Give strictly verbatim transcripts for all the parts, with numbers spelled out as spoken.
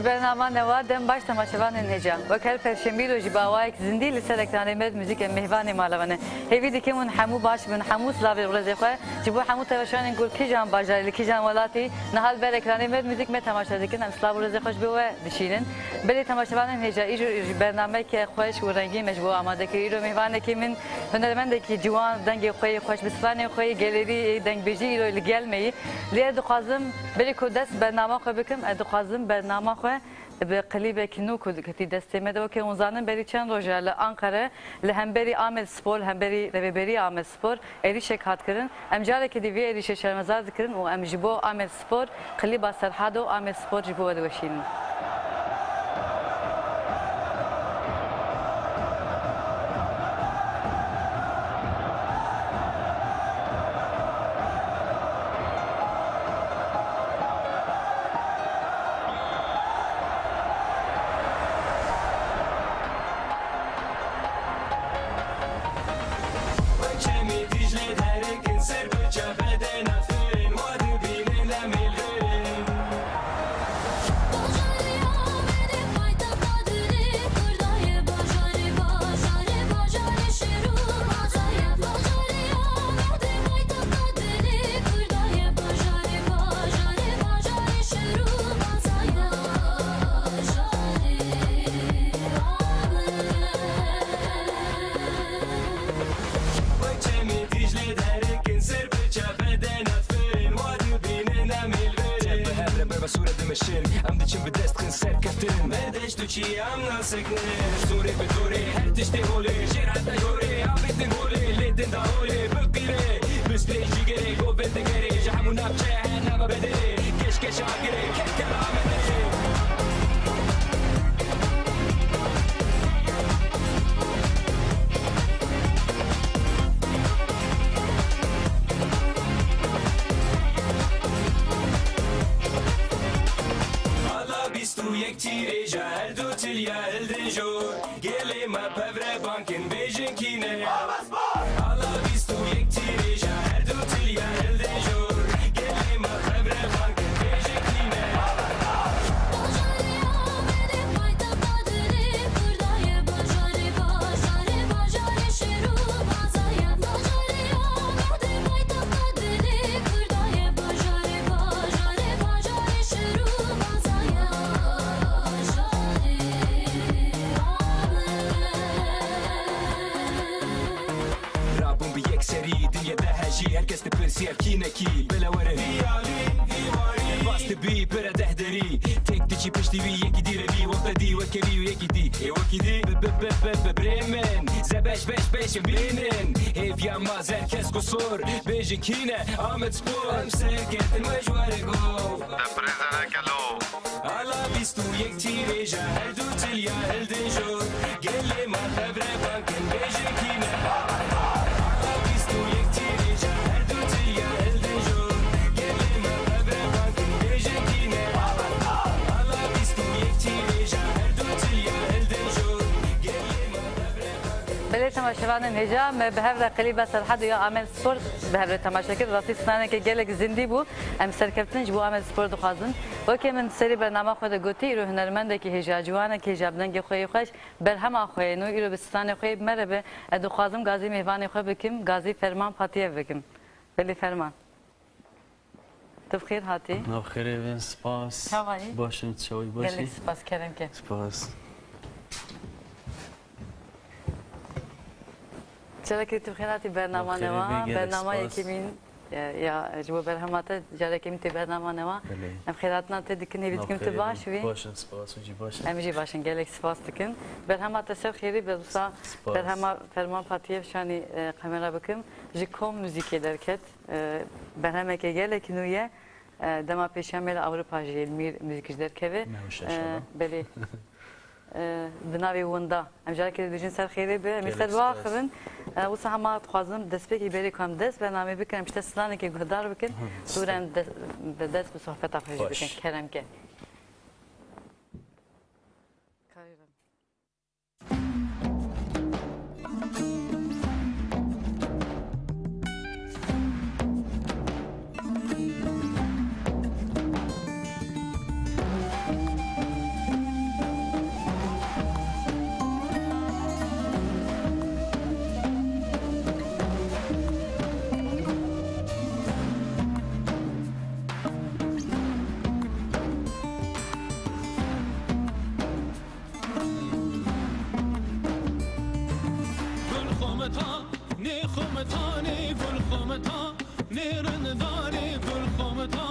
Bernama newa, dem baş temaşevanên hêja. Wek her perşembî rojî bi awayek zindî li ser ekranê Med Muzîk em mêhvanê mala we ne. Hêvî dikim hûn hemû baş bin, hemû silavê û rêzê xwe ji bo hemû temaşevanên ku li kîjan bajarî, li kîjan welatî niha li ber ekranê Med Muzîk me temaşe dikin, em silav û rêzê xwe ji bo we dişînin. Belê temaşevanên hêja, îro ji bernameke xweş û rengîn me ji bo amade kir. Îro mêhvanekî min hunermendekî ciwan, dengê xwe yê xweş, bi stranên xwe yê gelêrî, dengbêjî îro li gel me yî. Lê ez dixwazim berî ku dest bernama xwe bikim, ez dixwazim bernama xwe bi klîbekî nû ku diketî destê me de. Wekî hûn zanin, berî çend roj e li Anqere, li hemberî Amedspor, li hemberî rêveberiya Amedspor êrîşek hat kirin. Em carekî dî vê êrîşê şermezar dikirin û em ji bo Amedspor, klîba Serhado Amedspor ji bo we diweşînin. Em diçin bi dest xin serkeftin. Berdeş tu çi em naseknin. Zorê bi dorê her tiştê holê. Jêr heta yorê avêtin golê. Lê dinda holê biqîrê. Bistrê jîgerê govend digerê. Ji hemû navçe her nava bedelê. Keşkeş agirê, kevkeva Amedê. Ala bîst û yek tîrêja her du tiliya hildin jor. Gelê me pevre bankin bêjin kî ne. Ala bîst û yek tîrêja her du tiliya hildin jor. Gelê me pevre bankin bêjin kî ne. Rabûn bi yekserî, dinya de hejî, her kes dipirsiya kînekî, bela werin. Vî alî, vî warî. Bas dibî, pere dehderî. Tek diçî piştî wî, yekî dî re bî, wexte dî, weke wî û yekî dî. Ê wekî dî, bi, bi, bi, bi, bi, birê min. Zebeş, beş, beş, bînin. Hêviya ma zer kes qusur. Bêjin kî ne, Amedspor. Em serketin me ji warê go. Te birêz ere gelo. Ala bîst û yek tîrêja her du tiliya hildin jor. Gelê me pevre bankin bêjin kî ne. Ala bîst û yek tîrêja her du tiliya hildin jor. Gelê me pevre bankin bêjin kî ne. Ala bîst û yek tîrêja her du tiliya hildin jor. Gelê me pevre bankin. Belê temaşevanên hêja, me bi hev re klîba Serhado ya Amedspor bi hev re temaşe kir. Rastî straneke gelek zindî bû. Em serkeftin ji bo Amedspor dixwazin. Weke min serî bernama xwe de gotî, îro hunermendekî hêja, ciwanekî hêja, bi dengê xwe yê xweş, berhema xwe yê nû, îro bi stranê xwe yê bi me re be. Ez dixwazim gazî mêvanê xwe bikim, gazî Ferman Patiyev bikim. Belê Ferman. Tu bi xêr hatî. Nav xêrê bin, spas. Çawa yî? Baş im, tu çawa yî, baş î? Gelek spas, kerem ke. Spas. Carekê tu bi xêr hatî bernama newa. Bernama yekemîn, e, ya, ji bo berhema te, carekê min tê bernama newa. Belê. Em xêrhatina te dikin, hêvî dikim tu baş bî. Baş in, spas, hûn jî baş in. Em jî baş in, gelek spas dikin. Berhema te ser xêrê be, wisa berhema Ferman Patiyev şanî, e, kamera bikim. Ji kom muzîkê derket, e, berhemeke gelek nû ye. E, dema pêşiya me li Ewropa jî li mîr muzîk jî derkeve. Newşe, e, inşallah. Belê. E, bi navê Winda. Em carekê dibêjin ser xêrê be. Em ê ser biaxivin. E, wisa hema dixwazim destpêkê berê ku em dest bernamê bikin, em ji te stranekê guhdar bikin. Hı, dûre em de-, bi dest bi sohbeta xwe jî bikin. Kerem ke. Nê xumtanê gul xumta, nê rindanê gul xumta,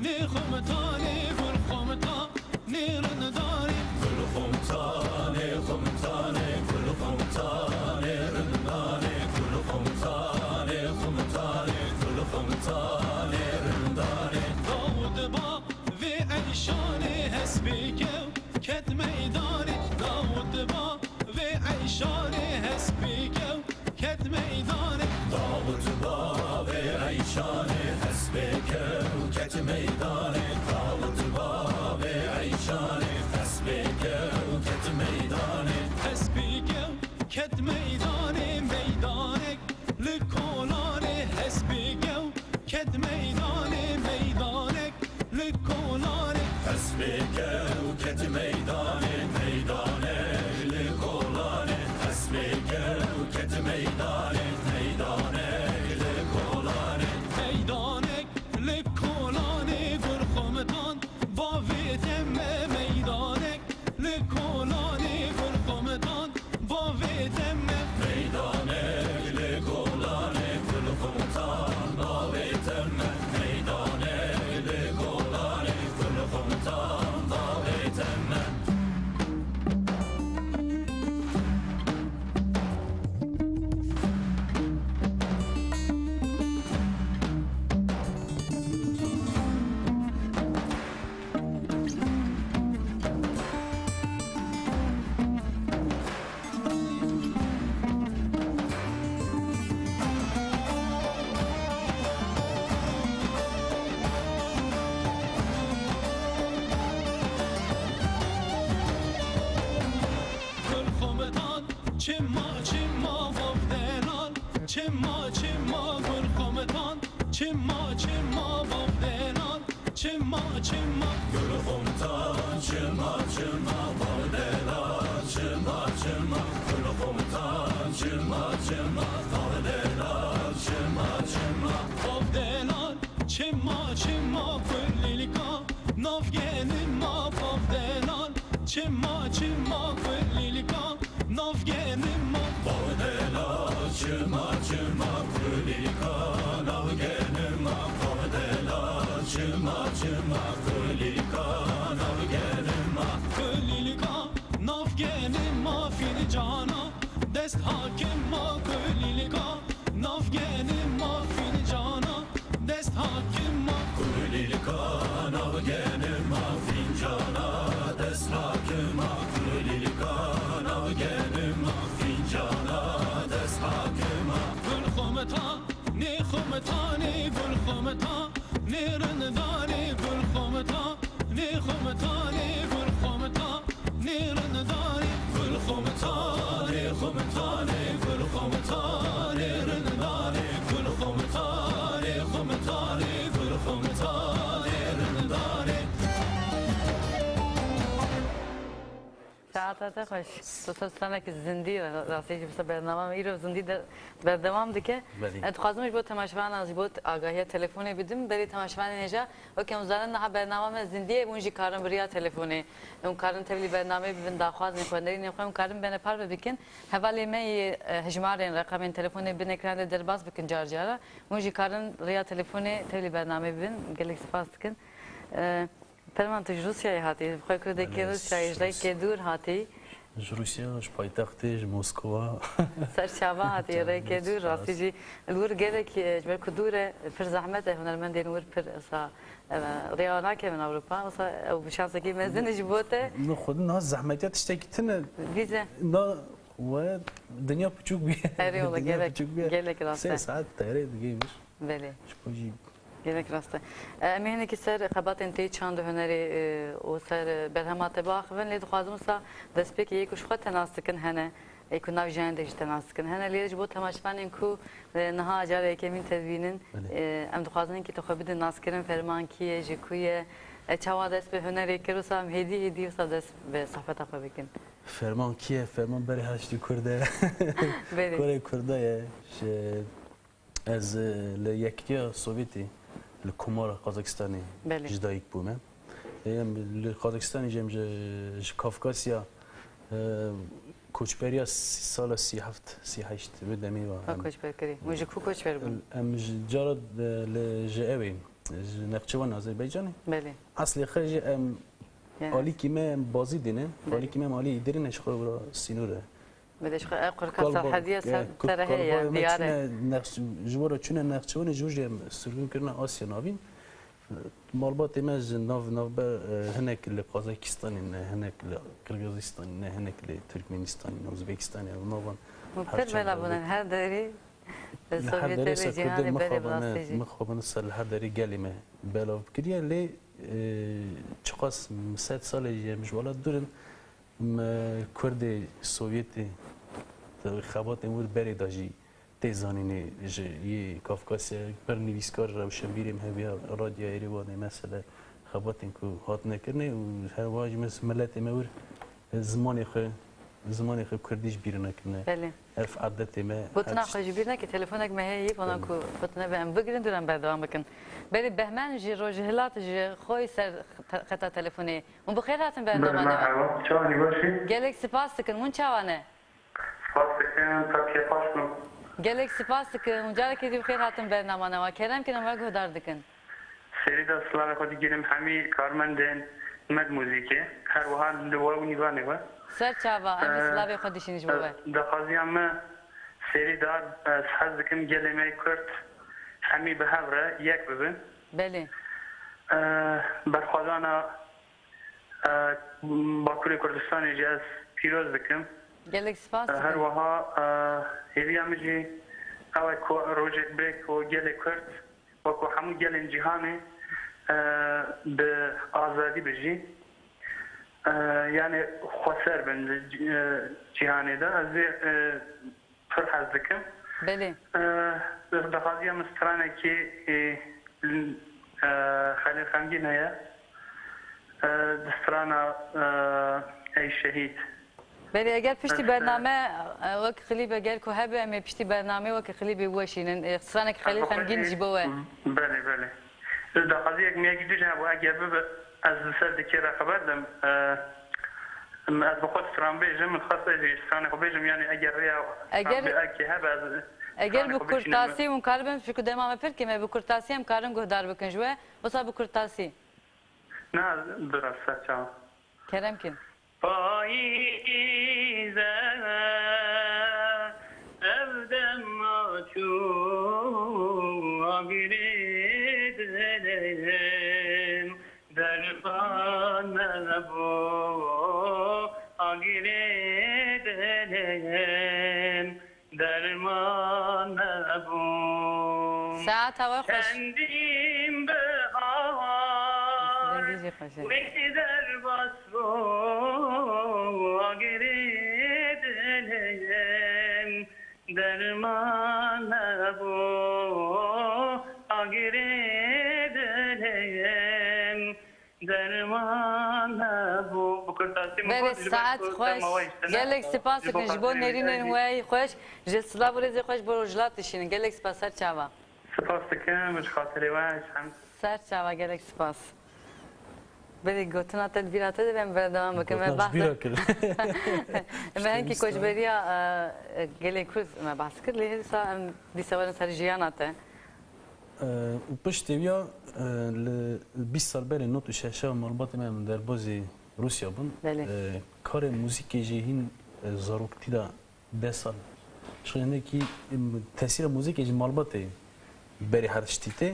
nê xumtanê gul xumta, nê rindanê gul xumtanê, xumtanê gul xumtanê, rindanê gul xumtanê, xumtanê gul xumtanê, rindanê. Dawud ba vê eyşanê hespê kew ket meydanê, Dawud ba vê eyşanê hespê kew ket meydanê. Dawud bavê eyşanê hespê kew ket meydanê. Dawud bavê eyşanê hespê kew ket meydanê. Hespê kew ket meydanê, meydanek li kolanê. Hespê kew ket meydanê, meydanek li kolanê. Hespê kew ket meydanê, meydanek li kolanê. Hespê kew ket meydanê, meydanek li kolanê. Meydanek li kolanê gul xumtan bavê te me, meydanek li kolanê gul xumtan bavê te me. Meydanek li kolanê gul xumtan bavê te me. Meydanek li kolanê gul xumtan bavê te me. Gul xumtan, çima, çima bav delal, çima, çima gul xumtan, çima, çima bav delal. Çima, çima. Gul xumtan, çima, çima, bav delal, çima, çima. Gul xumtan, çima, çima, bav delal, çima, çima. Bav delal, çima, çima, kulîlka, nav genima, bav delal, çima, çima, kulîlka. Nav genima. Bav delal, çima, çima, kulîlka, nav genima. Bav delal, çima, çima, kulîlka, nav genima. Kulîlka, nav genima, fincana, dest hakima, kulîlka, nav genima, fincana. Dest hakima. Kulîlka nav genima, fincana dest hakima. Kulîlka nav genima, fincana dest hakima. Gul xumta, nê xumtanê gul xumta, nê rindanê gul xumta, nê xumtanê gul xumta. Nêrindane, gul xumtane, xumtane, gul xumtane, rindane, gul xumtane, xumtane, gul xumtane, rindane. Saeta te xweş. Tu ser stranekî zindî, rastî jî wisa bernama me îro zindî de berdewam dike. Belê. Ez dixwazim ji bo temaşevanan, ji bo agahiya telefonê bidim. Berê temaşevanên hêja, weke hûn zanin niha bernama me zindî ye, hûn jî karin bi riya telefonê, hûn karin tevlî bernameyê bibin, daxwazên xwe, nerînên xwe, hûn karin bene parve bikin. Hevalê me yê, e, hejmarên reqemên telefonê bin ekran de derbas bikin car cara. Hûn jî karin riya telefonê tevlî bernameyê bibin. Gelek spas dikin. E, Ferman, tu ji Rûsyayê hatî, bi xwe kurdekî Belê, Rûsyayê, ji ji Rûs- rêkê dûr hatî. Ji Rûsya, ji paytextê, ji Moskova. Ser çava hatî, Çava rêkê dûr, spas. Rastî jî li wir gelek, e, ji ber ku dûr e, pir zehmet e, hunermendên wir pir wisa, e, rêya nakevin Ewropa, wisa ew bi şansekî mezin e ji bo te. Min xwedin niha zehmetiya tiştekî tune. Vîze. Na, we dinya piçûk bûye. Erê, wala Dinya gelek, piçûk bûye. Gelek rast e. Sê saet teyarê digihî vir. Belê. Ji bo jî Gelek rast e. E, em ê hinekî ser xebatên te yê çand û hunerê, e, û ser, e, berhema te biaxivin, lê dixwazim wisa destpêkê yê ku ji xwe te nas dikin hene, ê ku nav jiyanê de jî te nas dikin hene, lê ji bo temaşevanên ku, e, niha cara yekemîn te dibînin, Belê. e, em dixwazin hinkî tu xwe bidin naskirin, Ferman kî ye, ji ku ye, e, çawa dest bi hunerê kir, wisa em hêdî hêdî wisa dest bi sohbeta xwe bikin. Ferman kî ye? Ferman berê her tiştî Kurd e. Belê. Kurê Kurda ye. Ji Ez, e, li Yekitiya Sovyetê, li Komara Qazakistanê Belê. ji dayik bûme. Em li Qazakistanê jî em ji, ji Kafkasya, e, koçberiya sî-, sala sî heft, sî heşt wê demê ve. Ha, em, koçber kirî. Hûn ji ku koçber bûn? Em ji cara de, li, ji ewê, ji Nexçivan Azerbaycanê. Belê. Eslê xwe jî em Yani. Alîkî me em Bazîdê ne. Belê. Alîkî me em alî Îdirê ne, ji xwe wira sînor e. Belê, ji xwe ev qirka Kalba-, Serhediye e, ser, ku-, sere heye, Kalbayê me diyar e. Çûne Nex-, ji wira çûne Nexçivanê, ji wir jî em sirgûn kirine Asya Navîn. Malbatê me ji nav, navber, e, hinek li Qazakistanê ne, hinek li Qirgizistanê ne, hinek li Tirkmenistanê ne, Uzbekistanê, ev navan. Û her pir çend bela bûne, her derî, e, Li her Sovyetê derê ve ser Kurdê cîhanê berê bi mixabin, rastî jî. Mixabin ser li her derê gelê me belav kiriye, lê, e, çiqas sed salê jî em ji welat dûr in, me Kurdê Sovyetê, xebatên wir berê de jî tê zanînê ji yê Kafkasya, pir nivîskar, rewşenbîrê me heviya Radyoya Êrîvanê, mesele xebatên ku hatine kirinê û her wiha jî mes-, miletê me wir zimanê xwe, zimanê xwe kurdî ji bîr nekirine. Belê. Ev edetê me Gotina her xwe ji bîr neke, telefonek me heye, vana Belê. Ku gotina be em bigirin, dû em berdewam bikin. Belê, Behmen ji Rojhilat ji xwe ser te-, xeta telefonê. Hûn bi xêr hatin bernama me. Merhaba, çawa ne, baş î? Gelek spas dikin, hûn çawa ne? Spas dikim, te kêfxweş bûm. Gelek spas dikim. Hûn carekê dî bi xêr hatin bernama me. Kerem kin, em we guhdar dikin. Serî de silavê xwe digîrim hemî karmendên Med Muzîkê. Her wiha li we û nîvanê we. Ser çava, em ê Ee, silavê xwe dişînin ji bo we. Daxwaziya me serî de, ez hez dikim gelê me Kurd hemî bi hev re yek bibin. Belê. Ee, berxwedana Bakurê Kurdistanê jî ez pîroz dikim. Gelek spas dikim. Her wiha, e, hêviya min jî ew e ku rojek bê ku gelê Kurd, wekû hemû gelên cîhanê, e, bi azadî bijî. E, yani xweser bin li cî-, e, cîhanê de. Ez ê, e, pir hez dikim. Belê. Eh, daxwaziya min stranekî, eh, eh, Xelîl Xemgîn heye. Eh, di strana, eh, Ey Şehîd. Belê, eger piştî Eh, bername, eh, wek klîbe gel ku hebe, em ê piştî bernamê wek klîbê weşînin. Eh, stranek Xelîl Xemgîn ji bo we. Belê, belê. Daxwaziyek me yekî dî jî hebû, eger bibe, ez li ser dikê re xeber dim. Eh, ez bi xwe stran bêjim, min dixwest ez jî stranê xwe bêjim, yani eger rêya Eger, stranbêjekê hebe, ez eger stranê bi xwe bişînim. Kurtasî hûn karibin, çunku dema me pir kêm e, bi kurtasî em karin guhdar bikin ji we. Wisa bi kurtasî. Na, dura ser çawa. Kerem kin. Payîze ev dema çû agirê dilim, derman nebû agirê dilim. Derman nebû. Saeta we xweş. Çendîn bihar Dengê jî xweş e. Wê derbas bû agirê dilim. Derman nebû agirê dilim. Derman hebû. Bi kurtasî min Belê, got, ji ber saet ku xweş. Dema we îşte ne. Gelek spas dikin ji bo nêrînên we xweş, ji silav û rêzê xweş bo Rojhilat dişînin. Gelek spas, ser çava. Spas dikim ji xatirê we, ji hem. Ser çava, gelek spas. Belê, gotina te di bîra te de be, em berdewam bikin. Gotina ji bîra kir. Me hinkî koçberiya, e, gelê Kurd me behs kir, lê dîsa em dîsa werin ser jiyana te. E, û piştê wî ya, e, li bîst sal berê nod û şeş a malbatê me em derbazî Rûsya bûn. Belê. E, karê muzîkê jî hîn, e, zaroktî de deh sal. Şixulindekî, e, tesîra muzîkê ji malbatê berê her tiştî tê.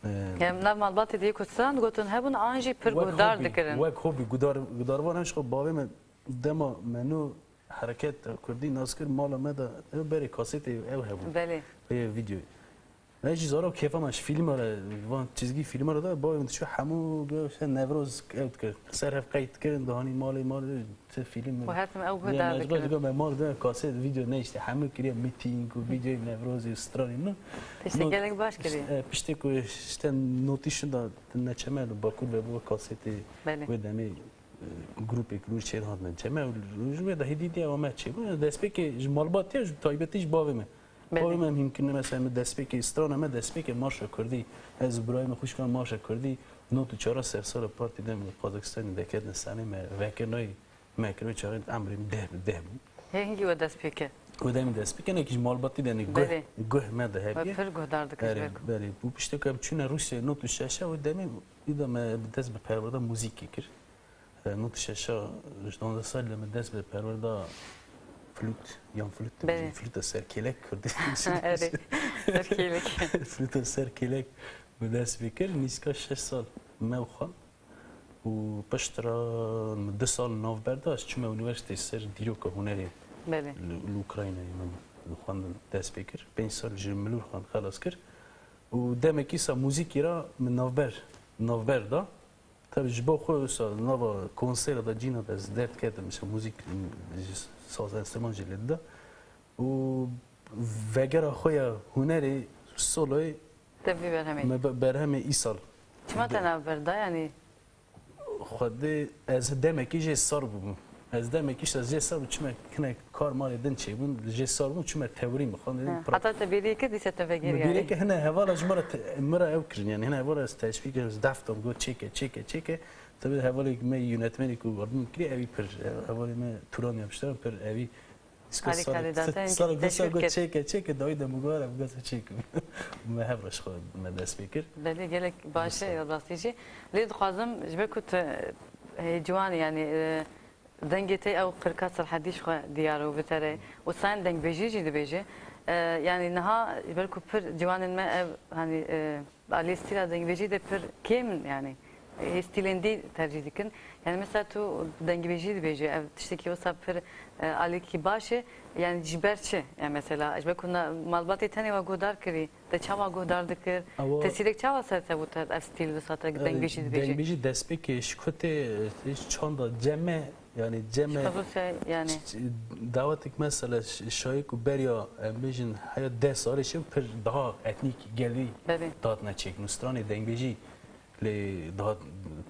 E, Em nav malbatê diyê ku stran digotin hebûn, an jî pir guhdar dikirin. Wek hobî, wek hobî guhdar, guhdarvan em ji xwe bavê me dema me nû hereket kurdî nas kir, mala me de ew berê kasetê ew hebû. Belê. Ê, videoyê. Ez jî zarok kêfa me ji fîlma re, van çizgî fîlma re de, bavê min diçû hemû, işte, Newroz ew dikir. Ser hev qeyd dikirin, dihanî malê, malê, ti fîlm. Û her tim ew guhdar dikirin. Digo me mal de kaset, video ne işte, hemû kiriye mîtîng û videoyê Newrozê, stranê min. Piştê gelek baş kiriye. E, piştê ku işte notî şinda neçeme li Bakur ve bu kasetê Belê. Wê demê, e, grûpê kirûr çê hatine çeme. Ji wê de hêdî diye me çê bû. Destpêkê ji malbatiya, ji taybetî ji bavê me. Belê. Bavê me em hîn kirine, mesela, me destpêkê strana me, destpêkê marşa kurdî. Ez û birayê me xwişkan marşa kurdî. Not û çara sersala partî dem li Qazakistanê deketine senê me vekirnayê me kir, wê çaxê emrê min deh bi deh bû. Hê hingî we dest pê kir? Wê demê dest pê kir, hinekî ji malbatî de, yanî guh, Belê. Guh me de We hebiye. Pir guhdar dikir ji Erê, ber ku. Berê. Bû piştê ku em çûne Rûsyayê, nod û şeş e, wê demê, îda me bi dest bi perwerda muzîkê kir. E, nod û şeş a, ji navdeh salî de me dest bi perwerda flût, yan flût Belê. dibêjin, flûta serkêlek kurdî. Erê, serkêlek. Flûta serkêlek bi dest pê kir, nîska şeş sal me xwend. Û piştre min du sal navber da, ez çûme unîversîteyê ser dîroka hunerê Belê. li, li Ukraynayê min xwendin dest pê kir. Pênc sal ji Milûr xwend xelas kir. Û demekî sa muzîkî ra min navber, navber da. Tabi ji bo xwe wisa nava konsera de cîna de ez derdiketim, mesela muzîk, ji saz enstrüman jî lê dida. Û vegera xwe ya hunerê soloyê Te vî berhemê. me be-, berhemê îsal Çima te navber da, yanî? Xwedê ez demekî jê sar bûbûm. Ez demekî ji ez jê sar bû, çima hinek kar marê din çêbûn, jê sar bûm, çima tewrî min xwendê Ha, pra- Heta te bêrî kir, dîse te vegeriya. Min bêrî kir, hine hevala ji min re te-, min re ew kirin, yanî hine hevala ez teşvîk kirim, ez def dam, got çêke, çêke, çêke. Tabii hevalê me yönetmenî ku album kiriye, ewî pir, hevalê me Turan yapıştıran pir ewî Îska Harî sarê, kandîdatên sarê, sarê teşwîq got kir. Çêke, çêke, dawî de min got, em got çêkim. Me hev re ji xwe me dest pê kir. Belê, gelek baş e, rastî jî. Lê dixwazim, ji ber ku tu, e, ciwan e, yanî, e, dengê te ew qirka Serhedî ji xwe diyar û bi te re. Û sayên dengbêjî jî dibêje. E, yanî niha ji ber ku pir ciwanên me ev, hanî, e, Alî stîla dengbêjî de pir kêm in, yanî, ê stîlên dî tercîh dikin. Yanî, mesela tu dengbêjî dibêjî, ev tiştekî wisa pir, e, alîkî baş e. Yanî, ji ber çi? Yanî, mesela, ji ber ku na-, malbatê tenê we guhdar kirî, te çawa guhdar dikir? Ewa Tesîrek çawa ser te bû te ev stîl wisa te E, dengbêjî dibêjî? Dengbêjî destpêkê ji ku tê, e, çanda cem e, Yanî cem e, Xizûsê, yanî. Ç-, dawetek mesela ş-, şayê ku beriya, em bêjin, heya deh salê çû pir daha etnîk gelî Belê. Dihatine çêkirin. Stranê dengbêjî lê dihat,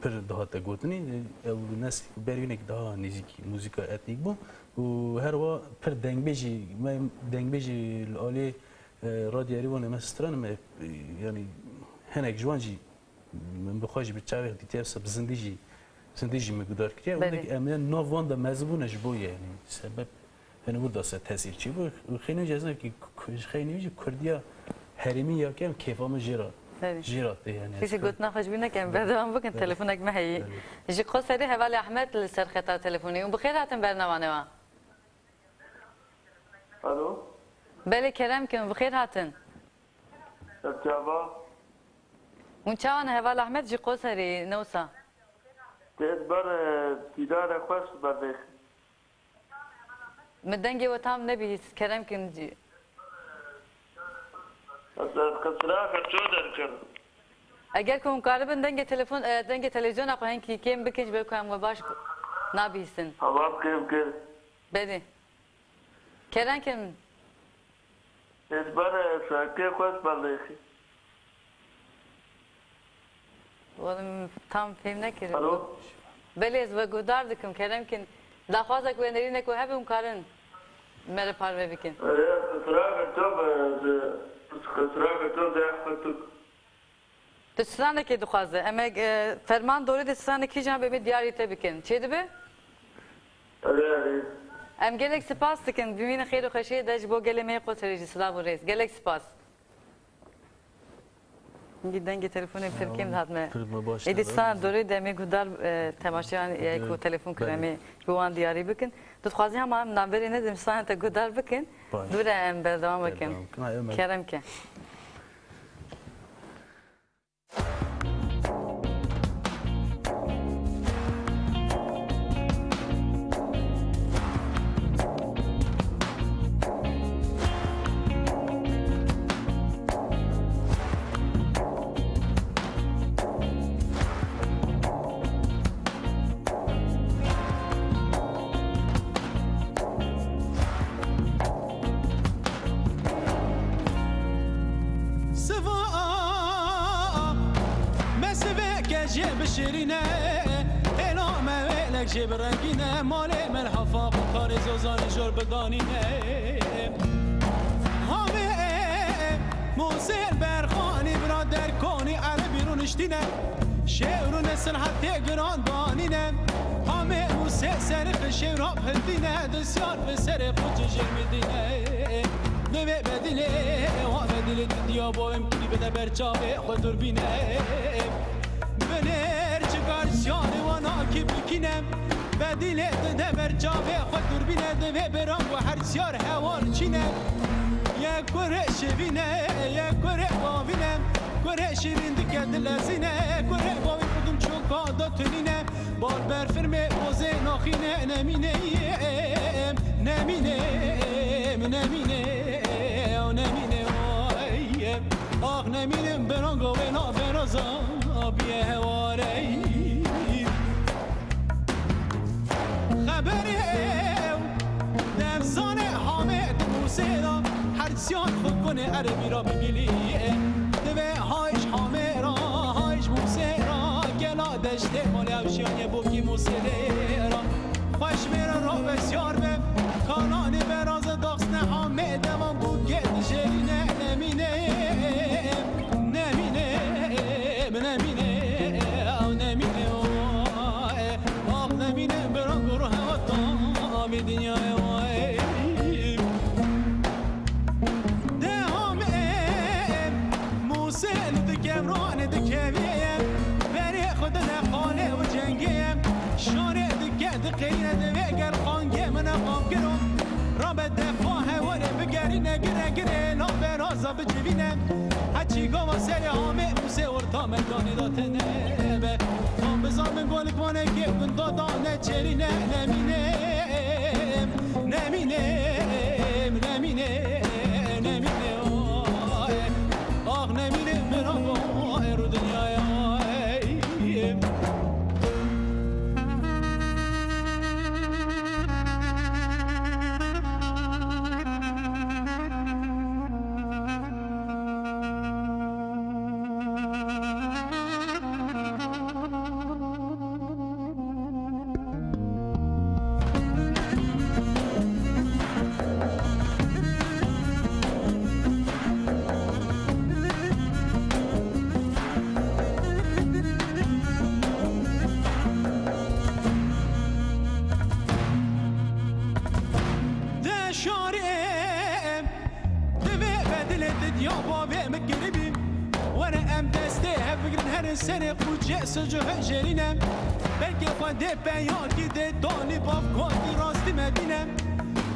pir dihate gotinî, ew neslê ku berî hinek daha nêzîkî muzîka etnîk bû û her wa pir dengbêjî, me dengbêjî li alî, e, Radyo Erîvanê me stran me, e, yanî hinek ji wan jî Min bi xwe jî bi çavê dîtiye, bi zindî jî, zindî jî min guhdar kiriye. Belê. Hinek em ê nav wan de mezin bûne ji bo ye, yanî sebeb, yanî wir da ser tesîr çêbû. Xeynî jî ez ne ki, ku-, xeynî jî kurdiya herêmî ya ke em kêfa min jê re, Belê. Jê re tê, yanî. Kîsî gotina xwe ji bîr neke, em berdewam bikin, Belê. Telefonek me heyî. Belê. Ji Qoserê hevalê Ahmet li ser xeta telefonê. Hûn bi xêr hatin bernama newa. Alo. Belê, kerem kin, bi xêr hatin. Ev çava? Hûn çawa ne heval Ahmet ji Qoserê ne wisa? Tê ez ber, e, dîdare xweş berdêx. Min dengê we tam nebihîst, kerem kin. Ez, ez qisra xerço derkir. Eger ku hûn karibin dengê telefon, e, dengê televîzyona xwe hinkî kêm bikin ji ber ku em we baş nabihîstin. Heval kêm kir. Belê. Kerem kin. Ez ber, e, serkê xweş berdêxî. Olim tam fêm nekirim. Alo? Belê, ez we guhdar dikim, kerem kin. Daxwazek we nêrînek we hebe hûn karin me re parve bikin. Ê, qisra ve to be, qisra ve to de xwe tu. Tu stranekê dixwaze. Em ê, e, ferman dorê de stranekî jî em ê diyarî te bikin. Çê dibe? Erê, erê. Em gelek spas dikin. Bimînin xêr û xweşiyê de ji bo gelê me yê Qoserê jî silav û rêz. Gelek spas. Hingî dengê telefonê pir kêm dihat me. Pir me baş Êdî dihat. Sana dorê de em ê guhdar, e, temaşeyan, e, ku Belê. Telefon kirin, em ê Belê. Ji bo wan diyarî bikin. Tu dixwazî hema em navberê nedin, sana te guhdar bikin. Baş. Dûre em berdewam bikin. Berdewam bikin. Ay, Ömer. Kerem ke. Siva me siveke jê bişirîne, hêla me wêlek jê birengîne, malê me li hefa xwe karê zozanî jor bidanîne. Hamê Musê Berxanî birader konî erebî rûniştîne, şêwr û nesil hetê giran danîne. Hamê Sê serê xwe şêwra hildîne, disyar bi serê xwe cicir midîne. Divê bedilê, wa bedilê didiya bo em kirî bide ber çavê xwe durbîne. Binêr çikar siyarê wana kî bikîne, bedilê dide ber çavê xwe durbîne. Divê biran ku her siyar hewar çîne. Ye kurê şivîne, ye kurê bavîne, kurê şivîn dike dilezîne, kurê bavîn xudum çoka da tunîne. Bal ber firmê pozê naxîne, nemîne, nemîne, nemîne, nemîne, oy. Ax nemîne, beranga wê na beraza biye heware. Xeberê ew devzanê Hamê di Mûsê de, her siyan xwe konê erebî ra bigilî. Divê hayş Hamê ra, hayş Mûsê ra, gela deştê malê ew şiyaniye bokî Mûsê lê ra. Xweş mêre ra besyar be, kananê beraze daxsne Hamê devan bû gê dijêrîne nemîne, nemîne, nemîne, nemîne, oy. Ax nemîne, bira gor hewa tamê dinyayê, oy. Deham em, Mûsê li di kevranê dikevê ye, berê xwe dide qalê û cengê ye. Şarê dike diqeyne divê gel qangê min e qam kiro. Rabe defa hewarê bigerîne gire gire la beraza bicivîne. Heçî gava serê Hamê Mûsê orta meydanê de tene be. Tam bizan min golik vanekê gunda da neçerîne nemîne. Nemîne, nemîne, nemîne, oy. Ax nemîne, min ango, ero dinyaya, oy. De şarê Divê bedilê didiya bavê min kiribî. Were em destê hev bigrin herin serê qucê sicuhê jêrîne. Belkê xwedê peyakî dê tanî bav kotî rastî me dîne.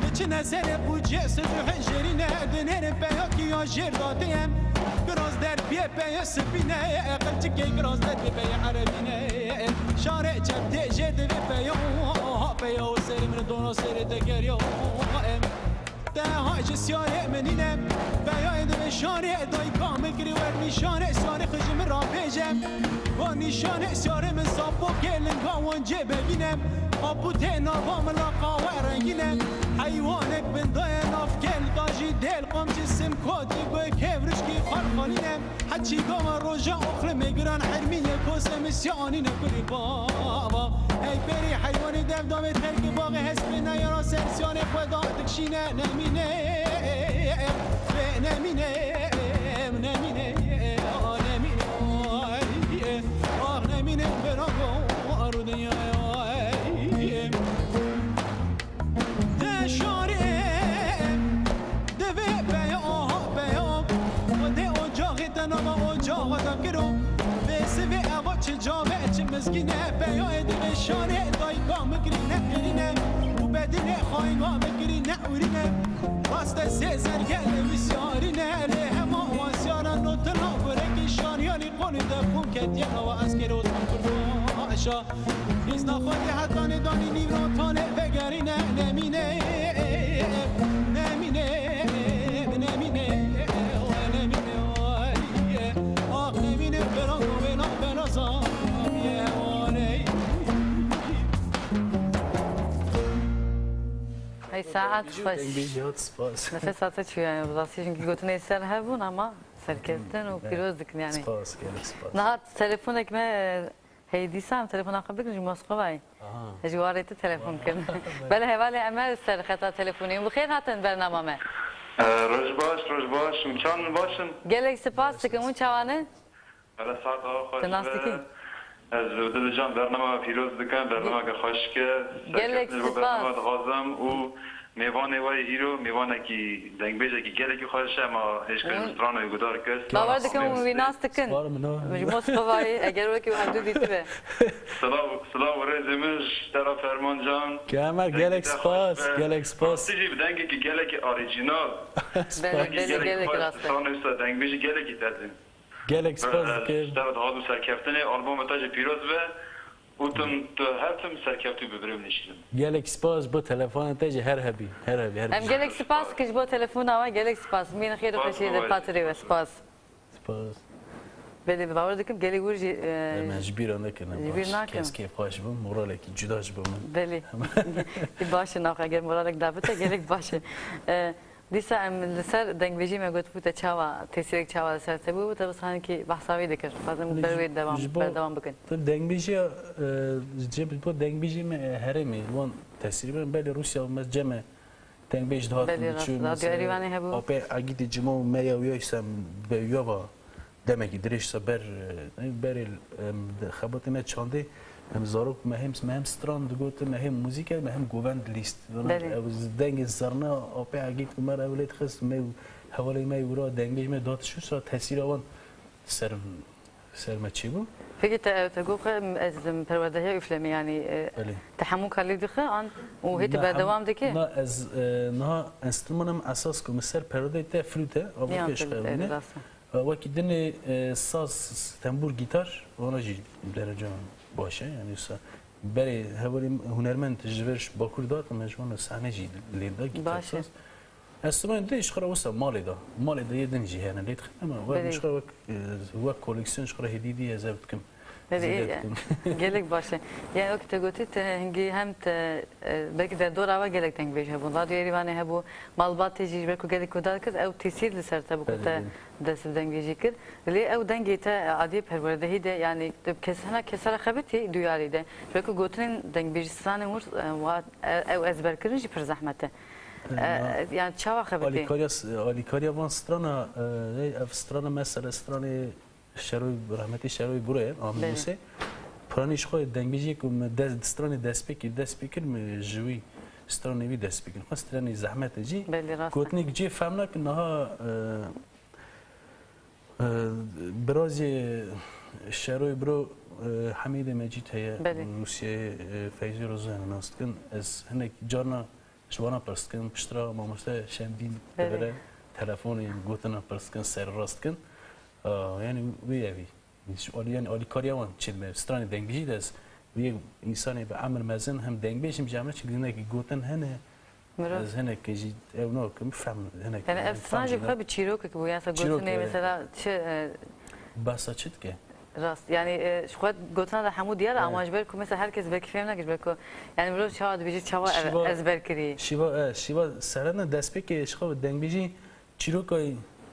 Biçine serê qucê sicuhê jêrîne. Dinêrin peyakî ya jêr datê em. Kiraz der piyê peyê sipîne. Qilçikê kiraz der piyê peyê erebîne. Şarê çeptê jê divê peya. Peya û serê min dona serê te geriya em. Te ha ji siyarê min nîne, peyayê divê şarê dayika min kirî wer nîşanê siyarê xwe ji min ra bêje. Wan nîşanê siyarê min sapokê linga wan cê bevîne. Apûtê nava min la qawe rengîne. Heywanek bin daye nav kel da jî dêl qamçî simkotî goy kevrişkî xalxalîne. Heçî gava roja oxlimê giran hermî yeko semisya anîne kulî bava. Ey berî heywanê dev davê terkê baxê hespê neyara ser siyanê xwe da dikşîne nemîne. Vê nemîne, nemîne, nemîne, ay. Ah nemîne, berago aru dinyaya, ay. De şarê divê peya, aha peya. Xwedê ocaxê te nava ocaxa da kiro. Vê sivê eva çi cave, çi mizgîne peya. Ê divê şarê dayika min kirîne kirîne. Û bedînê xayga min kirîne urîne. Raste sê zergele wî siyarîne. Lê hema wan siyara notila gurekî şaryanî qolî de xûn ketiye nava ez kero tam kurdo aşa. Îzna Xwedê hetanê danî nîvro tane vegerîne nemîne, nemîne, nemîne, nemîne, oy. Ah nemîne, berango wêna beraza ye, oy. Hey, saet xweş. Deng bêjî hat spas. Nefes hate çûye, bi rastî, çünkü gotinê ser hebûn ama serkeftin û pîroz dikin yani. Spas, gelek spas. Niha telefonek me Hey, dîsa em telefona xwe bikin ji Moskovayê. Aha. Ji warê tu telefon kirin. Belê hevalê Emer ser xeta telefonê. Bi xêr hatin bernama me. Ee, roj baş, roj baş. Hûn çawan in, baş in? Gelek spas dikim. Hûn çawan in? Belê saeta we xweş be. Tu nas dikî? Ez Dilcan bernama pîroz dikim, bernameke xweşik e. Gelek Serkeftinê bo bernama spas. Dixwazim û mêvanê we yê îro, mêvanekî dengbêjekî gelekî xweş e, ma hêjkirin Hûn stranoyê guhdar kir. Bawer dikim hûn wî nas dikin. Spar min o. Ji Moskovayê, eger wekî we hevdû dîtibe. Silav, silav û rêzê min ji te re Ferman Can. Kemer, dengê gelek te xweş spas, be. Gelek spas. Rastî jî bi dengekî gelekî orîjînal. Belê, dengê belê, gelekî gelek xweş, rast e. Stranoyê wisa dengbêjî gelekî tezîn. Gelek spas dikim. Ji te re dixwazim serkeftinê, albûmê te jî pîroz be û tim, tu her tim serkeftin bî birê min Nêçîrvan. Gelek spas ji bo telefona te jî, her hebî, her hebî, her hebî. Em gelek spas dikin ji bo telefona we, gelek spas. Mîna xêr û xweşiyê de xatirê we, spas. Spas. Belê, bawer dikim gelek wir jî, e, em ji bîra nekin, ji bîr nakim. Kes kêfxweş bûm, moralekî cuda ji bo min. Belê. Baş e, naxwe eger moralek dabite gelek baş e. E, Dîsa em li ser dengbêjî me got, bû te çawa, tesîrek çawa li ser te bû, te wisa hinkî behsa wî dikir. Xwazim ber wê dewam, berdewam bikin. Ji bo dengbêjiya, e, ji bo dengbêjî me, e, herêmê, wan tesîrê me, belê Rûsya me cem e, dengbêj dihatin diçûn, Radyo Erîvanê hebû. Apê Egîdê cima û me ya wîya îsem be wîya va. Demekî dirêj ser ber, e, berê, em, xebatê me çandê, em zarok me hem, me hem stran digotin, me hem muzîk e, me hem govend lîst. Belê. Ew dengê zerna apê Egîd û me re ew lê dixist, me û hevalê me wira dengbêj me datişû, sa tesîra wan ser, ser me çêbû. Peki te, ew te got, em, ez, em, perwerdehiya üflemê, yanî, e, Belê. Te hemû kalî dixe an û hê tu berdewam dike? Na, ez, e, niha enstrûmana min esas ku min ser perwerdeyê te flût e, avokê ji xwe ew ne. Rast e. E, wekî dinê, e, saz, tembûr, gîtar, wana jî dereca baş e. Yanî wisa berê hevalên hunermend ji vir ji Bakur dihatin, me ji wan sahnê jî lê da, gîtar, saz. Enstrûmanên din ji xwe re wisa malê de, malê de yê din jî hene lê dixin, ama wek ji xwe re wek, e, wek koleksiyon ji xwe re hêdî dî ez ev dikim. Belê, gelek baş e. Yani wekî te gotî, te hingî hem te, e, belkî derdora we gelek dengbêj hebûn. Radyo Erîvanê hebû, malbatê jî ji ber ku gelek guhdar kir, ew tesîr li ser te bû ku te dest bi dengbêjî kir. Lê ew dengê te, e, adiyê perwerdehî de, yani tu kes, hina kesa re xebitî duyarî de. Ji ber ku gotinên dengbêjî stranên wir, e, wa, e, ew ezberkirin jî pir zehmet e. E, e, yani çawa xebitî? Alîkariya, alîkariya van strana, e, ev strana mesela stranê Şeroy, rehmetî Şeroy Buro ye, Amînûsê. Piranî ji xwe dengbêjiyê ku min dest, stranê dest pê kir, dest pê kir, min ji wî stranê wî dest pê kir. Xwe stranê zehmet e jî. Belê, rast e. Gotinê cê fehm nakin, niha, e, e, birazê Şeroy Buro, e, Hemîdê Mecîd heye, Rûsyayê, e, Feyzî Rozo hene nas dikin. Ez hinek carna Ji wana pirs dikin, piştre mamoste Şemdîn Belê. Devere telefonê gotina pirs dikin, serrast dikin. Aa, yani wê evî. Ji alî-, yani alîkariya wan çêdibe. Stranê dengbêjî de ez wê însanê bi emir mezin hem dengbêj hem jî emir çi dinekî gotin hene. Mirov. Ez hinek jî ew nakim, fem hinek. Yani ev stran jî xwe bi çîrokek bû, yani mesela gotinê mesela çi, e, Behsa çi dike? Rast. Yani, e, ji xwe gotina de hemû diyar e, ama ji ber ku mesela her kes belkî fêm nake, ji ber ku, yani mirov çawa dibêje, çawa ev-, ezber kirî? Şîva, e, şîva serene destpêkê ji xwe dengbêjî çîroka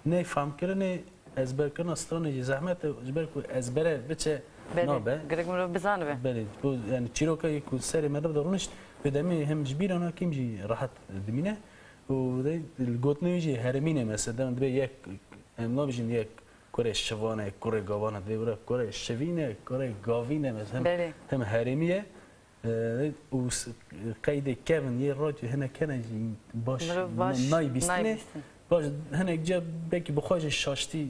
neyfamkirinê, ezberkirina stranê jî zehmet e, ji ber ku ezbere biçe nabe. Gerek mirov bizanibe. Belê, bu, yani çîroka ku serê meriv de rûnişt, bi demê hem ji bîra nake hem jî rehet dimîne. Û de, gotinê wî jî herêmîne mesela, dem dibe yek, em nabêjin yek Kurê şivan e, kurê gavan e, dê wira kurê şivîn e, kurê gavîn e, mes-, hem, Belê. Hem herêmî ye. E, û s-, qeydê kevin yê radyo hinek hene jî baş Mirov baş na-, nayê bîstinê. Nayê bîstin. Baş, hinek ca belkî bi xwe jî şaştî,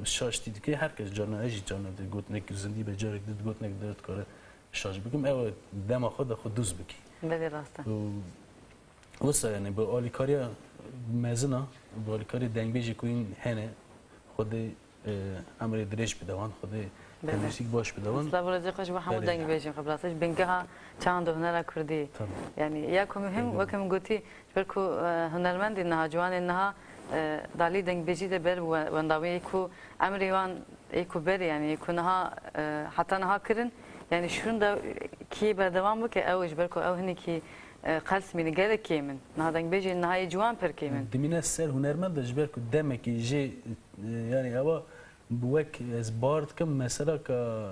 şaştî dike. Her kes carna, ez jî carna dê gotinek zindî be, carek dî gotinek dê dikare şaş bikim. Ew dema xwe de xwe dûz bikî. Belê rast e. Û Wisa yani bi alîkariya mezin a, bi alîkariya dengbêjê ku hîn hene, Xwedê, e, emrê dirêj bide wan, Xwedê Belê. Tenduristîk baş bide wan. Silav û rêzê xweş bo hemû Belê. Dengbêjên xwe, bi rastî ji bingeha çand û hunera kurdî. Tabii. Yani ya ku muhim, Belê. Weke min gotî, ji ber ku, e, hunermendên niha, ciwanên niha, e, dalî dengbêjî de ber we-, wenda wê ku emrê wan ê ku berê, yani ê ku niha, e, heta niha kirin, yani şûnda kî berdewam bike ew, ji ber ku ew hinekî, e, qels mîne, gelek kêm in. Niha dengbêjên niha yê ciwan pir kêm in. Dimîne ser hunermend de ji ber ku demekî jê, e, yani ewa wek ez bar dikim, mesela ka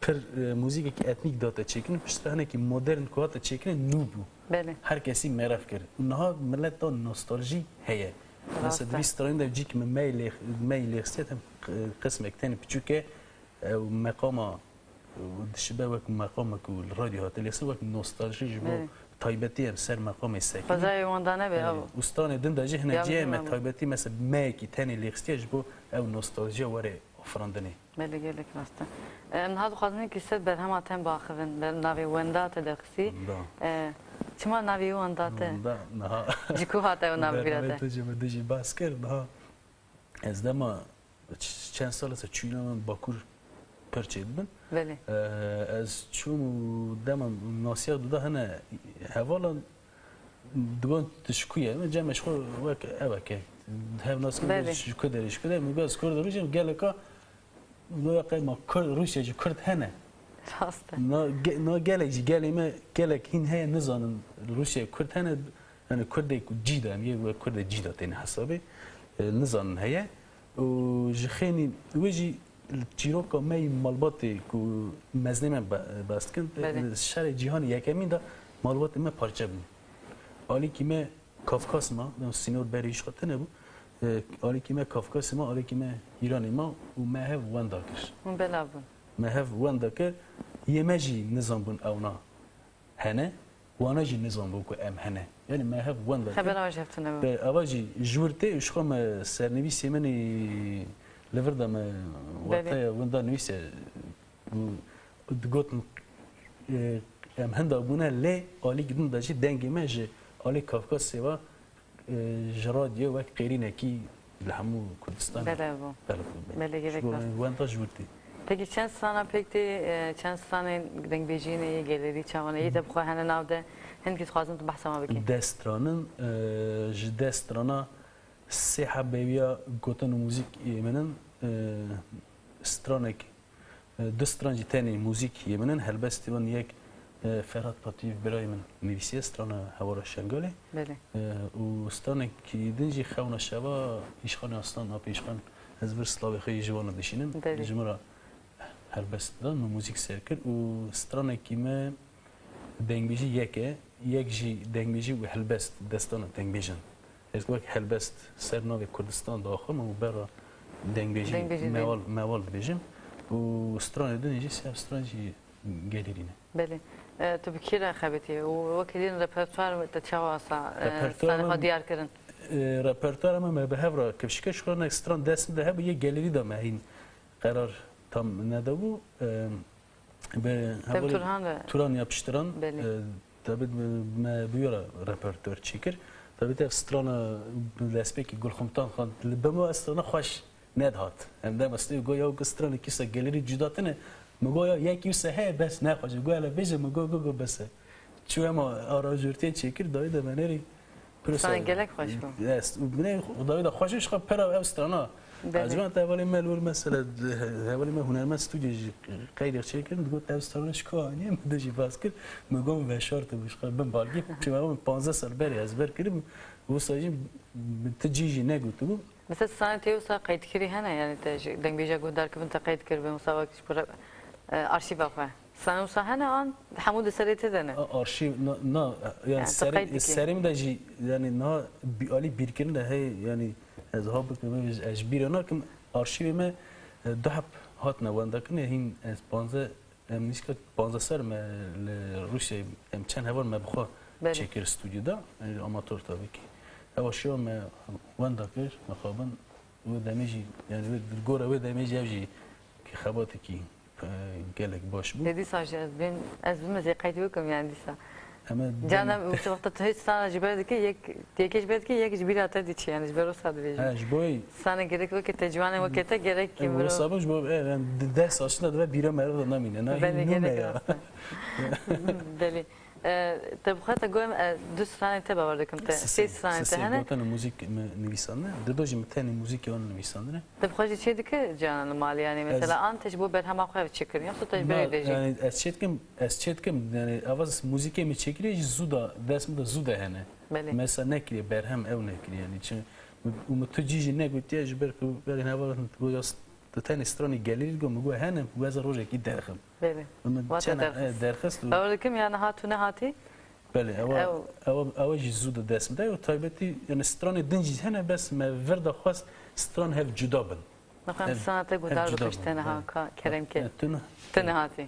pir, e, muzîkekî etnîk date çêkirin, piştre hinekî modern ku hate çêkirin nû bû. Belê. Her kesî merev kir. Û niha milet da nostaljî heye. Rast e. Mesela di vî stranên de cîk min mey lê-, mey lêxisiyet hem q-, qismek tenê piçûk e, Ew meqama, e, dişibe wek meqamek ku li radyo hate lêstin, wek nostaljî ji bo Belê. taybetî em ser meqamê sekinî. Xwezayê wan da nebe, E, ew. û stranê din de jî hinek Ya cihê me bilmem. taybetî, mesela meyekî tenê lêxistiye ji bo ew nostaljiya were afirandinê. Belê, gelek rast e. Em niha dixwazin ki ser berhema te biaxivin, ber navê Wenda te derxistî. Wenda. E, çima navê Wenda te? Wenda, niha Ji ku hate ew navê bîra te? Bernameyê te ji min dijî behs kir, niha ez dema ç-, çend sal e çûyîna min Bakur pir çêdibin. Belê. E, ez çûm û dema nasiya dida hene hevalan digon tu ji ku ye? Min cem ji xwe wek eveke. Hev nas kir Belê. ji ku derê, ji ku derê. Min got ez Kurd rûjim geleka Goya qey ma Kurd, Rûsya jî Kurd hene. Rast e. Na ge-, na gelek jî, gelê me, gelek hîn heye nizanin Rûsya Kurd hene, yani Kurdê ku cî de, em yê wek Kurdê cî de têne hesabê, e, nizanin heye. Û ji xênî wê jî çîroka me yî malbatê ku mezinê me be-, behs dikin, Belê. li şerê cîhanê yekemîn de malbatê me parçe bûn. Alîkî me Kafkas ma, dem sînor berî ji xwe tune bû. E, alîkî me Kafkasê ma, alîkî me Îranê ma û me hev wenda kir. Hûn belav bûn. Me hev wenda kir. Yê me jî nizanbûn ewna hene, wana jî nizanbû ku em hene. Yani me hev wenda kir. Xebera wan ji hev tune bû. Be, ava jî ji wir tê, ji xwe me sernivîsê min ê li vir de me Belê. wateya winda nivîse, Û digotin, e, em hinda bûne, lê alî din de jî dengê me ji alî Kafkasê ve, e, ji radyo wek qêrînekî li hemû Kurdistanê Belav bû. belav bû. Belê, gelek Ji bo rast. wenda ji wir tê. Pekî çend strana pêk tê, e, çend stranên dengbêjiyê ne yê gelerî çawa ne? Yê te bi xwe hene nav de, hindkî dixwazin tu behsa wan bikî. Deh stranin, e, ji deh strana sê heb bêwiya gotin û muzîk yê min in, e, stranek E, du stran jî tenê muzîk yê min in. Helbestê wan yek, e, Ferhat Patîyev birayê min nivîsiye, strana Hewara Şengalê. Belê. E, û stranekî din jî Xewna Şeva, Îşxanê Aslan, apê Îşxan, ez vir slavê xwe yê ji wan re dişînim. Belê. Ji min re helbest da, min muzîk ser kir û stranekî me Dengbêjî yek e, yek jî dengbêjî û helbest, destana dengbêjan. Ez wek helbest ser navê Kurdistan diaxivim û bera dengbêjî Dengbêjî mewal, dibêjim. mewal dibêjim û stranê din jî sê stran jî gelêrî ne. Belê. E, tu bi kî re xebitî û wekî din repertuar te çawa sa, e, Repertuar stranê xwe min, diyar kirin? e, repertuara me, me bi hev re kifşike, ji xwe nek stran dest min de hebû, yê gelêrî de me hîn qerar tam nedabû. E, Bi Tem hevalê Turhan re. Turan yapıştıran, Belê. e, tabi me, me bi wî re repertuar çêkir. Tabi te strana bi destpêkî Gulxumtan Xan, li bemo ez strana xweş nedihat. Em dema stê go ya ku strana kîsa gelêrî cuda tine. Mi go ya yekî wisa heye bes ne xweş e. Go hele bêje mi go go go bes e. Çû ema aranjortiyê çêkir, dawî de me nêrî Sana gelek xweş bû. Yes, û binê dawî de xweş ji xwe pera ev strana. Belê. Acaba te hevalê me li wir mesela, hevalê me hunermend stûdyo jî qeydê çêkirin, digot ev strana ji ku aniye, min de jî bas kir, min got veşart bû ji xwe bin balgî, çima min panzdeh sal berê ez ber kirim, wisa jî min ti cî jî negotibû. Mesela stranê te wisa qeydkirî hene, yani te ji dengbêja guhdar kibin te qeyd kiribin, wisa wek ji bo, e, arşîva xwe. Sana wisa hene an hemû di serê te de ne? A, arşîv, na, na, yani Yani tu serê, qeyd dikî. serê min de jî, yani niha bi-, alî bîrkirin de heye, yani ez ha bikim, ez, ez ji bîra nakim, arşîvê me, e, du heb hatine wendakirinê, hîn ez panzdeh, em nîşka panzdeh ser me li Rûsyayê, em çend heval me bi xwe Belê. çêkir stûdyoda, yani amatör tabii ki. Ew arşîva me wenda kir, mixabin, wê demê jî, yani wê, gora wê demê jî ev jî ki xebatekî e, gelek baş bû. Lê dîsa jî ez bêm, ez bim ez ê qeyd bikim yani dîsa. Em ê Canem, dem- tu wexta tu hêç strana ji ber dikî, yek, yekê ji ber dikî, yek ji bîra te diçî yani ji ber wisa dibêjim. He, ji bo yî. Strana gerek weke te ciwanê weke te gerek ki Em mirov. wisa bû ji bo, e, em di-, deh sal şina dibe bîra meriv de namîne. Na Belê, hîn nû me gelek ya. rast e. Belê. E, te bi xwe te goyim, e, du stranê te bawer dikim te. Sê, Sê stranê sê te hene. gotin û muzîk me nivîsandine. Dido jî min tenê muzîkê wan nivîsandine. Te bi xwe jî çê dike Canan li malê, yani Ez mesela an te ji bo berhema xwe ev çêkirin, yoksa te ji Na, berê de jî? yani ez çê dikim, ez çê dikim, yani ava muzîkê min çêkiriye jî zû da, dest min de zû de hene. Belê. Mesela nekiriye, berhem ew nekiriye, yani çi, û min tu cî jî negotiye ji ber ku berê heva goya s-, tu tenê stranê gelîrî go, min go hene, weza rojekî derxim. Belê. Min Wate çene, derxist. e, derxist û Bawer dikim ya niha tu nehatî? Belê, ewa, Ew ewa, ewa jî zû di dest min de. Ew taybetî, yani stranê din jî hene, bes me vir de xwest stran hev cuda bin. Nixwem sanete guhdar bixişte niha ka kerem ke. Tu ne. Tu nehatî.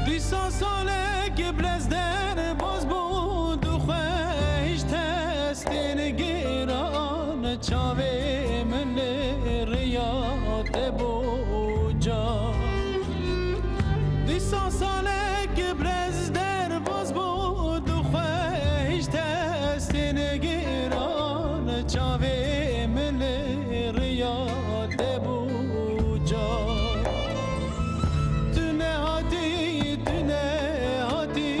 Dîsa salek bilez derbaz bû, dixwe hîç testên giran çavê min li riya te bû ca. Dîsa salek bilez derbaz bû, dixwe hîç testên giran çavê min li riya te bû ca. Tu nehatî, tu nehatî,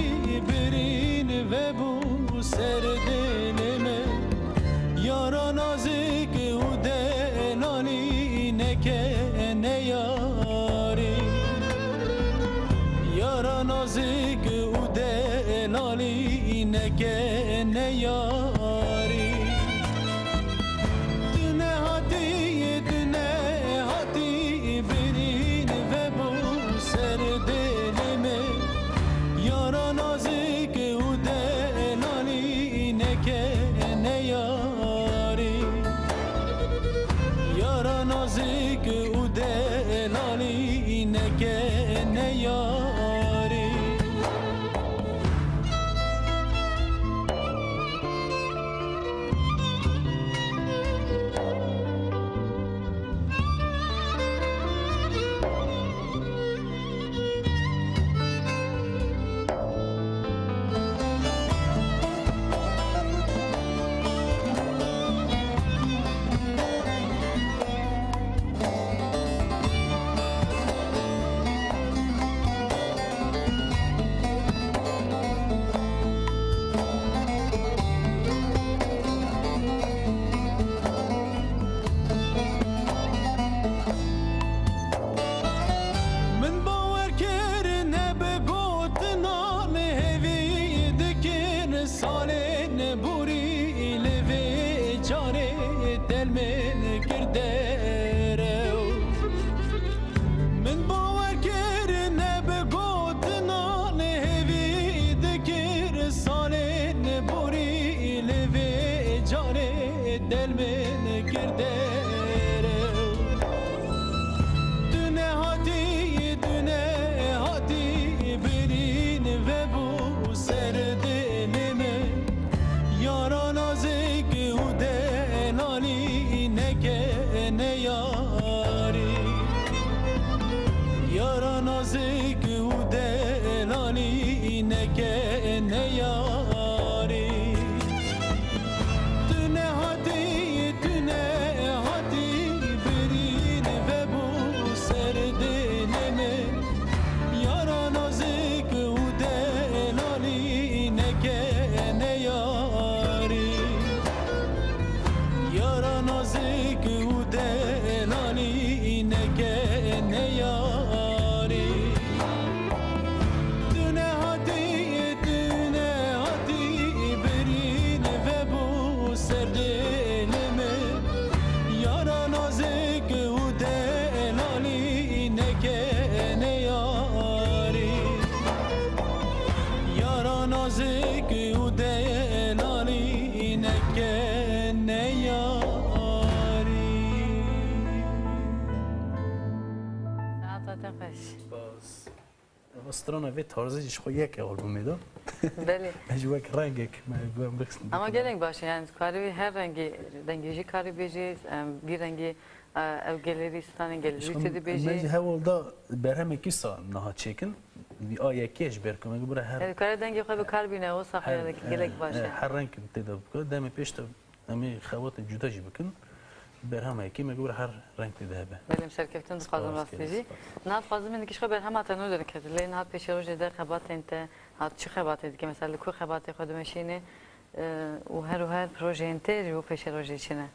birîn vebû ser dilê min. Yara nazik û delalî neke neyarî. Yara nazik û delalî neke neyarî. Tu nehatî, tu nehatî, birîn vebû ser dilê min. Yara nazik û delalî neke neyarî. Yara nazik û delalî neke neyarî. Min bawer kir ne bi gotinan hêvî dikir salên borî, lê vê carê del min kir derew. Min bawer kir ne bi gotinan hêvî dikir salên borî, lê vê carê del min kir derew. Tu nehatî, tu nehatî, birîn vebû ser dilê min. Yara nazik û delalî neke neyarî. Yara nazik û delalî neke neyarî. Tu nehatî, tu nehatî, birîn vebû ser dilê min. Yara nazik û delalî neke neyarî. Yara nazik û delalî neke neyarî. Tu nehatî, Zaten xweş. Spas. Ev strana vê tarzê jî ji xwe yek e albumê de. Belê. Ez jî wek rengek me guhem bixistim. Ama gelek baş e, yani karî her rengî, dengê jî karî bêjî, em, vî rengî, e, ev gelêrî stranên gelêrî tê dibêjî. Me jî hewl da berhemekî sa niha çêkin. Vî a yekê ji ber ku me bira her. Yani karî dengê xwe bi kar bîne, o sa xwe gelek baş e. Her reng tê de bike. Demê pêş de Em ê xebatên cuda jî bikin. Berhema yekê me got her reng tê de hebe. Belê, em serkeftin dixwazim rastî jî. Niha dixwazim min dikî ji xwe berhema te nû derkevin. Lê niha pêşerojê de xebatên te, ha çi xebatê dike? Mesela li ku xebatê xwe dimeşînî, e, û her û her projeyên te ji bo pêşerojê çi ne?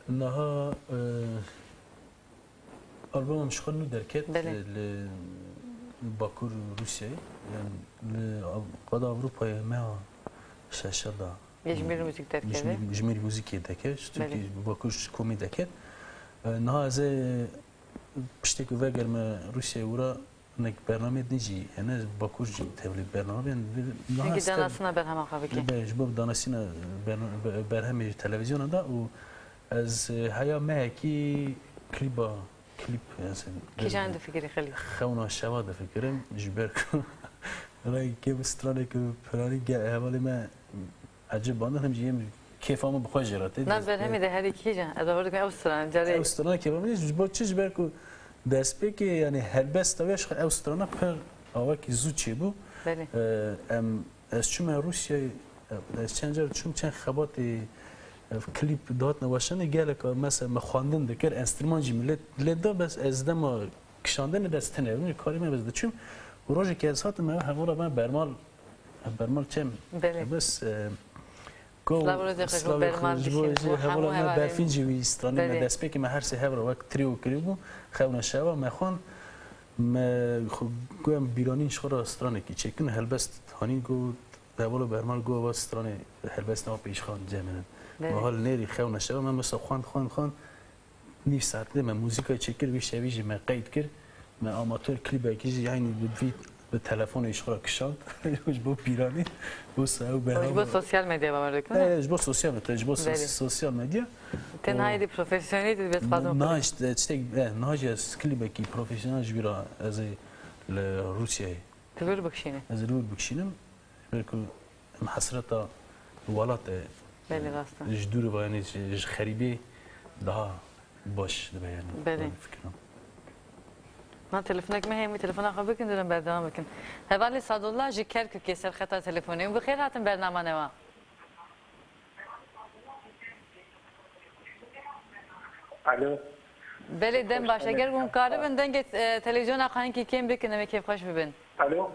Niha, e, Albuma min ji xwe nû derket, belê, li Bakur Rûsyayê, yani li Av-, qada Ewropayê meha şeşa da. Yê ji mêr muzîk derkeve. Ji mêr, ji mêr muzîkê deke, ji Tirkiyê, belê, ji Bakur ji komê deket. E, niha ez ê piştê ku vegerme Rûsyayê wira hinek bernameyê din jî hene, Bakur jî tevlî bername bên. Niha. Çunkî danasîna berhema xwe bikî. Be, ji bo danasîna berna-, be-, berhemê ji televîzyona da û ez, e, heya mehekî klîba, klîp, ez. Kîjan difikirî xelî? Xewna şeva difikirim, ji ber ku rengê bi stranê ku piranî ge-, hevalê me ecibandin, him jî yê min kêfa min bi xwe jê re tê. Na berhemê de herî kîjan? Ez bawer dikim ew strana, carê. Ew strana kêfa min, ji bo çi? Ji ber ku destpêkê, yani helbesta wê ji xwe ew strana pir awakî zû çêbû. Belê. E, em Ez çûme Rûsyayê, ez çend car çûm, çend xebatê, ev klîp dihatine weşanê, gelek, mesela, me xwendin dikir, enstrîman jî min lê, lê da, bes ez dema kişandinê bes tune bûm, karê me bes diçûm. Û rojekê ez hatim, me hevala me bermal, bermal çem. Belê. Bes, e, go, Silav rojê xwe, slavê xwe, bermal ji bo dişin, jî bo hevala hemû me hevalên. Berfîn jî wî stranê me, belê, destpêkê me her sê hev re wek trio kiribû, xewna şeva me xwend. Me xwe got em bîranîn ji xwe re stranekî çêkin, helbest hanîn got, hevala bermal got, va stranê helbestên wa pêşxan ceminin. Belê. Me hal nêrî xewna şeva me mesela xwend, xwend, xwend. Nîv saetê me muzîkayê çêkir, vî şevî jî me qeyd kir. Me amatör klîbekî jî eynî bi vî, bi telefonê ji xwe re kişand. Ji bo bîranîn, bo se ew berhama. Ji bo sosyal medya bawer dikim, e, ji bo sosyal medya, ji bo so-, belê, sosyal medya. Te niha êdî profesyonelî dibê dixwazim. Niha işte, tiştek, e, niha jî ez klîbekî profesyonel ji wî re ez ê li Rûsyayê. Tu li wir bikişînî? Ez li wir bikişînim. Ji ber ku em hesreta welatê, belê, rast e, ji dûrî ve, yanî ji, ji xerîbê daha baş dibe, yanî. Belê. Fikirim. Na telefonek me heye, em telefona xwe bikin, dûrem berdewam bikin. Hevalê Sadullah ji Kerkûkê ser xeta telefonê. Hûn bi xêr hatin bernama newa. Alo. Belê, dem baş. Eger hûn karibin dengê, e, televîzyona xwe hinkî kêm bikin, em ê kêfxweş bibin. Alo.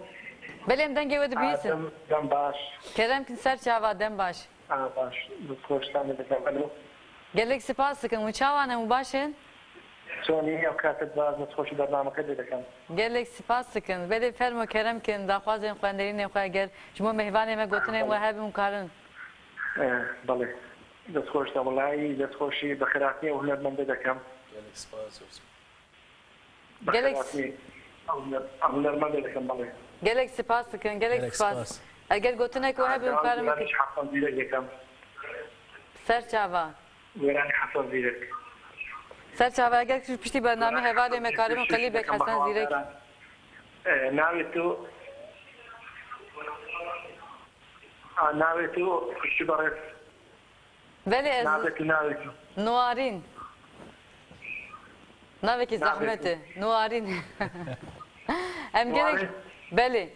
Belê, em dengê we dibihîsin. A, dem, dem baş. Kerem kin, ser çava, dem baş. A, baş. Destxweş, dem dikim. Alo. Gelek spas dikim. Hûn çawa ne, hûn baş in? Çonî, ev kaset baş, destxweşî bernameke dê dikim. Gelek spas dikim. Belê, fermo, kerem kin, daxwazên xwenderînê xwe eger ji bo mêvanê me gotinên we hebin, hûn karin. Eh, belê. Destxweş de, welahî destxweşî bi xêrhatinê û hunermendê dikim. Gelek spas, zor spas. Bi xêrhatinê. Gelek s-, huner-, hunermendê dikim, belê. Gelek spas dikin, gelek spas. Eger gotinek we hebe, em karin bikin. Wêranî Hesen Zîrek dikim. Ser çava. Wêranî Hesen Zîrek. Ser çava, eger piştî bernamê hevalê me karibin klîbek Hesen Zîrek. Eh, navê tu? A, navê tu, kuşçu barêt. Belê, ez. Navê tu, navê tu. Nuarîn. Navekî zehmet e. Nuarîn. Em gelek, belê.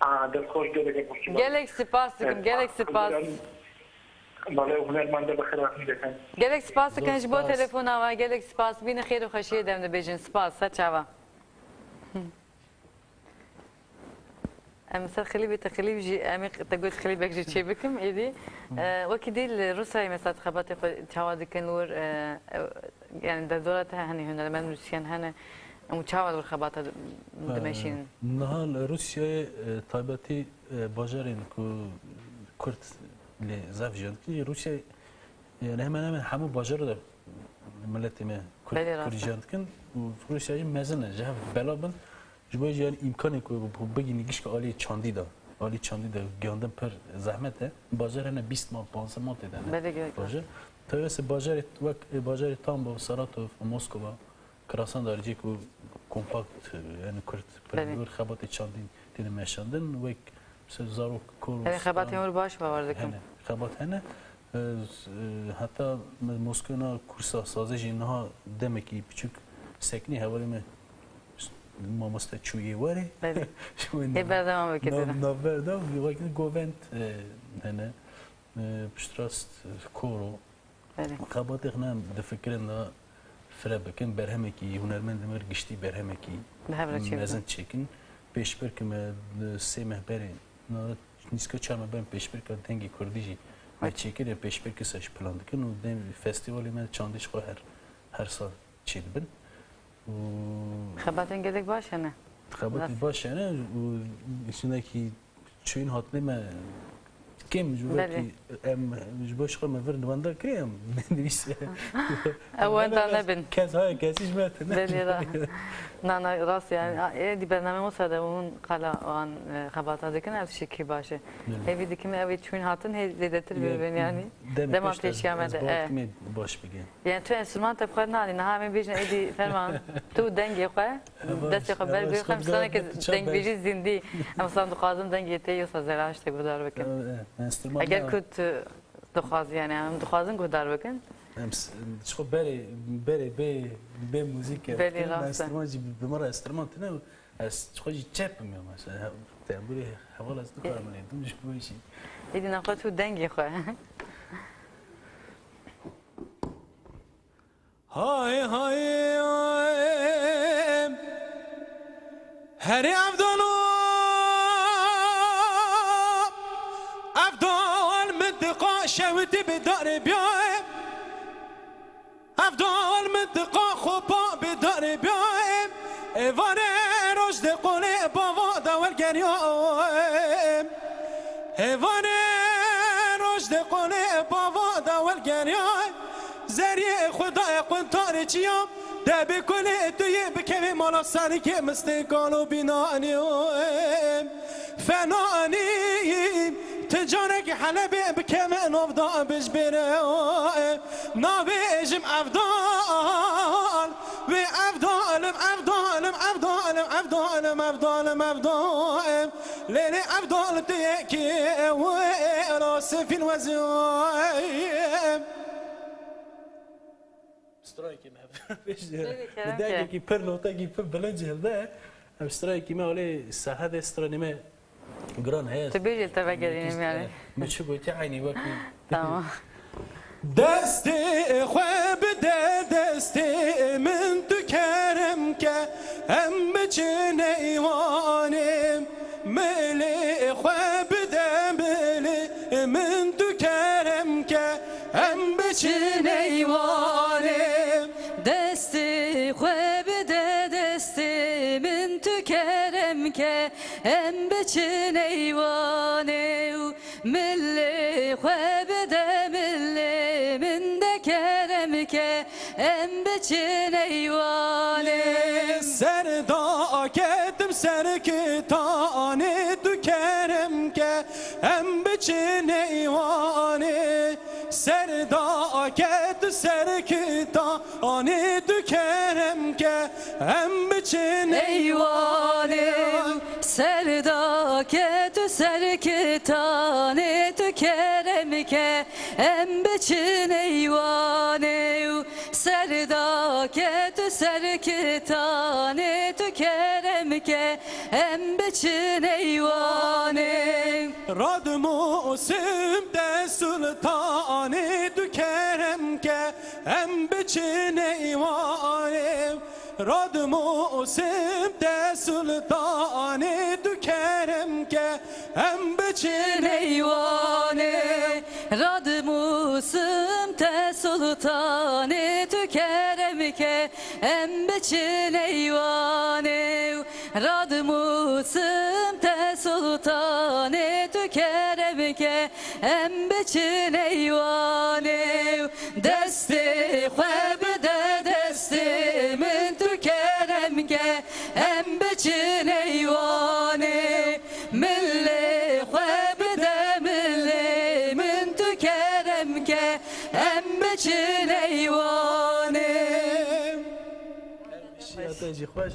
A, destxweş, gelek, kuşçu barêt. Gelek spas dikim, gelek spas. Belê, hunermendê bi xêrhatinê dikim. Gelek spas dikin ji bo telefona we, gelek spas. Bînin xêr û xweşiyê dem dibêjin. Spas, ser çava. Em ser klîbê te, klîb jî, em ê te got klîbek jî çê bikim êdî. E, wekî dî li Rûsyayê mesela xebatê xwe çawa dikin wir, e, e, yani derdora te hene, hunermend, musîsyen hene, em çawa li wir xebata di-, dimeşînin? E, niha li Rûsyayê, e, taybetî, e, bajarên ku Kurd lê zaf jiyan dikin, Rûsyayê, yani hemen hemen hemû bajarê de miletê me Kurd, belê, rast e, Kurd jiyan dikin û Rûsya jî mezin e, ji hev bela bin. Ji bo jî, yanî, îmkanê ku bigihînî gişka aliyê çandî de, alî çandî de gihîndin pir zehmet e. Bajar hene bîst mal, panzdeh mal tê de hene. Belê, gelek bajar. Tabii, mesela bajarê wek, e, bajarê Tambov, Saratov, Moskova, Krasnodar, cê ku kompakt, e, yani kurt, Belê. Pir xebatê çandî têne meşandin, wek mesela zarok, koro, Belê, xebatê stan, hûr baş bawer dikim. Hene, xebat hene. E, z-, e, heta me Moskona kursa sazê jî niha demekî piçûk seknî, hevalê me mamoste çûyê warê. Belê. Ji wê Ê berdewam bike nav, dêre. Nav berda, wek govend, e, hene. E, piştrast, e, koro. Belê. Xebatê xwe em difikirin da fire bikin, berhemekî hunermendê me giştî berhemekî Bi hev re çêbikin. Mezin çêkin. Pêşbirkê me, e, sê meh berê, na, nîska çar meh berê pêşbirka dengê kurdî jî me Wek. Çêkir, ê pêşbirkê se jî plan dikin û dem festîvalê me çandî ji xwe her, her sal çêdibin. Û Xebatên gelek baş hene. Xebatê Rast. Baş hene û jinekî çûyîn hatinê me kêm ji Belê. Wekî em ji bo şixwe me vir wenda kirê em nivîs. Ew wenda nebin. Kes, ha, kesî ji me tune. Belê ra. Na, na, rast yani. A, ê, di bername wisa de hûn qala wan, e, xebata dikin, ev tiştekî baş e. Belê. Hêvî dikim ev ê çûyîn hatin hê zêdetir Ye, bibin yani. Demê Dema pêş de pêşiya me ez de, bawer e. Dikim ê baş bige. Yani tu enstrumanta bi xwe nalî, niha em ê bêjin êdî ferman, tu dengê xwe, Heval, destê xwe ber heval, bigir xwe, em straneke dengê tu çav ber. Dengbêjî zindî. Em san dixwazin dengê te yê wisa zera tiştek guhdar bikin. Evet, evet. Enstrüman Eger da ku tu dixwazî yani, em dixwazin guhdar bikin. Em s-, ji xwe berê, berê bê, bê muzîk Belê, kevtin, rast e. Enstrüman jî bi, bi min re enstrüman tune, ez ji xwe jî çep im ya mesela. He-, tembûrê heval ez dikarim lê dim ji bo jî. Êdî nexwe tu dengê xwe. Hay hay, hay. Herê Evdalo, Evdal min diqa şewitî bi darê biyayê. Evdal min diqa xopa bi darê biyayê. Êvanê roj de qolê bava da welgeriyayê. Êvanê roj de qolê bava da welgeriyayê. Zeriyê Xwedayê quntarê çiya, debê kulê tu yê bikevê mala serikê mistê kalo bînanî. Fenanî, ti carekî Helebê bikeve navda bijbêre. Navêjim Evdal, wê Evdalim, Evdalim, Evdalim, Evdalim, Evdalim, Evdalim. Lê lê Evdal tu yekî wê rosê fîl wezî. Strayekî me pêş de. Belê, kerem ke. Dengekî pir, notekî pir bilind jî hilde. Em strayekî me olê Serhedê stranê me giran heye. Tu bêjî te vegerînim yani. Min çi gotî eynî wekî. Tamam. Destê xwe bide destê min tu kerem ke em biçin eywanê. Milê xwe bide milê min tu kerem ke em biçin eywanê. Destê xwe bide destê min tu kerem ke em biçin eywanê. Milê xwe bide milê min de kerem ke em biçin eywanê. Ser daketim ser kitanê tu kerem ke em biçin eywanê. Ser daketim ser kitanê tu kerem ke em biçin eywanê. Ser daketim ser kitanê tu kerem ke em biçin eywanê. Ser daketim ser kitanê tu kerem ke em biçin eywanê. Radmûsim te sultanê tu kerem ke em biçin eywanê. Radmûsim te sultanê tu kerem ke em biçin eywanê. Radmûsim te sultanê tu kerem ke em biçin eywanê. Radmûsim te sultanê tu kerem ke em biçin eywanê. Destê xwe bide destê min tu kerem ke em biçin eywanê. Milê xwe bide milê min tu kerem ke em biçin eywanê. Şiya te jî Baş.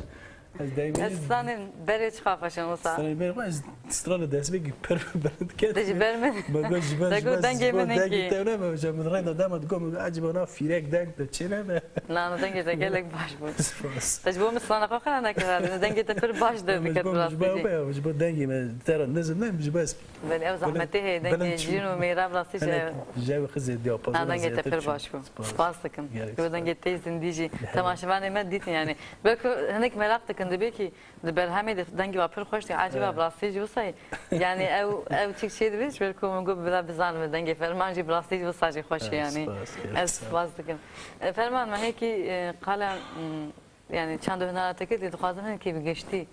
Ez dengê Ez stranên berê çiqa xweş in wisa. Stranê berê xwe ez strana destpêkê pir bilind ket. Te ji ber min. Me got ji ber, Te ji got ber, dengê ji bo min dengê hekî. Te ne me, ji min reyna dema digot, me got, "Acaba na fîrek deng te çê ne be?" Na, na dengê te gelek baş bû. Spas. Te ji bo min strana xwe xira nekira. Dengê te pir baş derdiket bi rastî jî. Ji bo dengê me te re nizim ne, ji bo ez Belê, ew zehmetê heye, dengê jin û mêra bi rastî jî. Hinek ji ew xizê diyapazin. Na, dengê te pir baş bû. Spas dikim. Ji bo dengê te zindî jî. Temaşevanê me dîtin yani. Belku hinek meraq dikin, dibê ki di berhemê de dengê wa pir xweş diye. Acaba bi rastî jî wisa ye? Yani ew, ew çik çê dibê, ji ber ku min got bila bizanim dengê Ferman jî bi rastî jî wisa jî xweş e yani. Ez spas dikim. E, Ferman, me hêkî, e, qala, mm, Yani çand û hunera te kir, lê dixwazim hinekî bi giştî,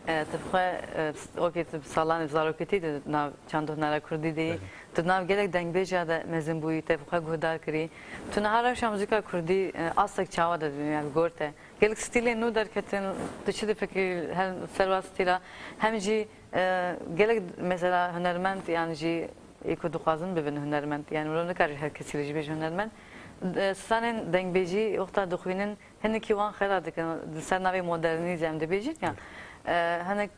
e, tu bi xwe, e, wekî tu bi salanê zaroketî de di nav çand û hunera kurdî de yî. Belê. Tu di nav gelek dengbêja de mezin bûyî, te bi xwe guhdar kirî. Tu niha rewşa muzîka kurdî, e, astek çawa de dibînî, yani bi gor te? Gelek stîlên nû derketin, tu çi difikirî hem ser wa stîla, hem jî, e, gelek mesela hunermend, yani jî ê ku dixwazin bibin hunermend, yani mirov nikare her kesî re jî bêje hunermend. E, stranên dengbêjî wexta dixwînin, Hinekî wan xera dikin, li ser navê modernîzm em dibêjin ya. E, hinek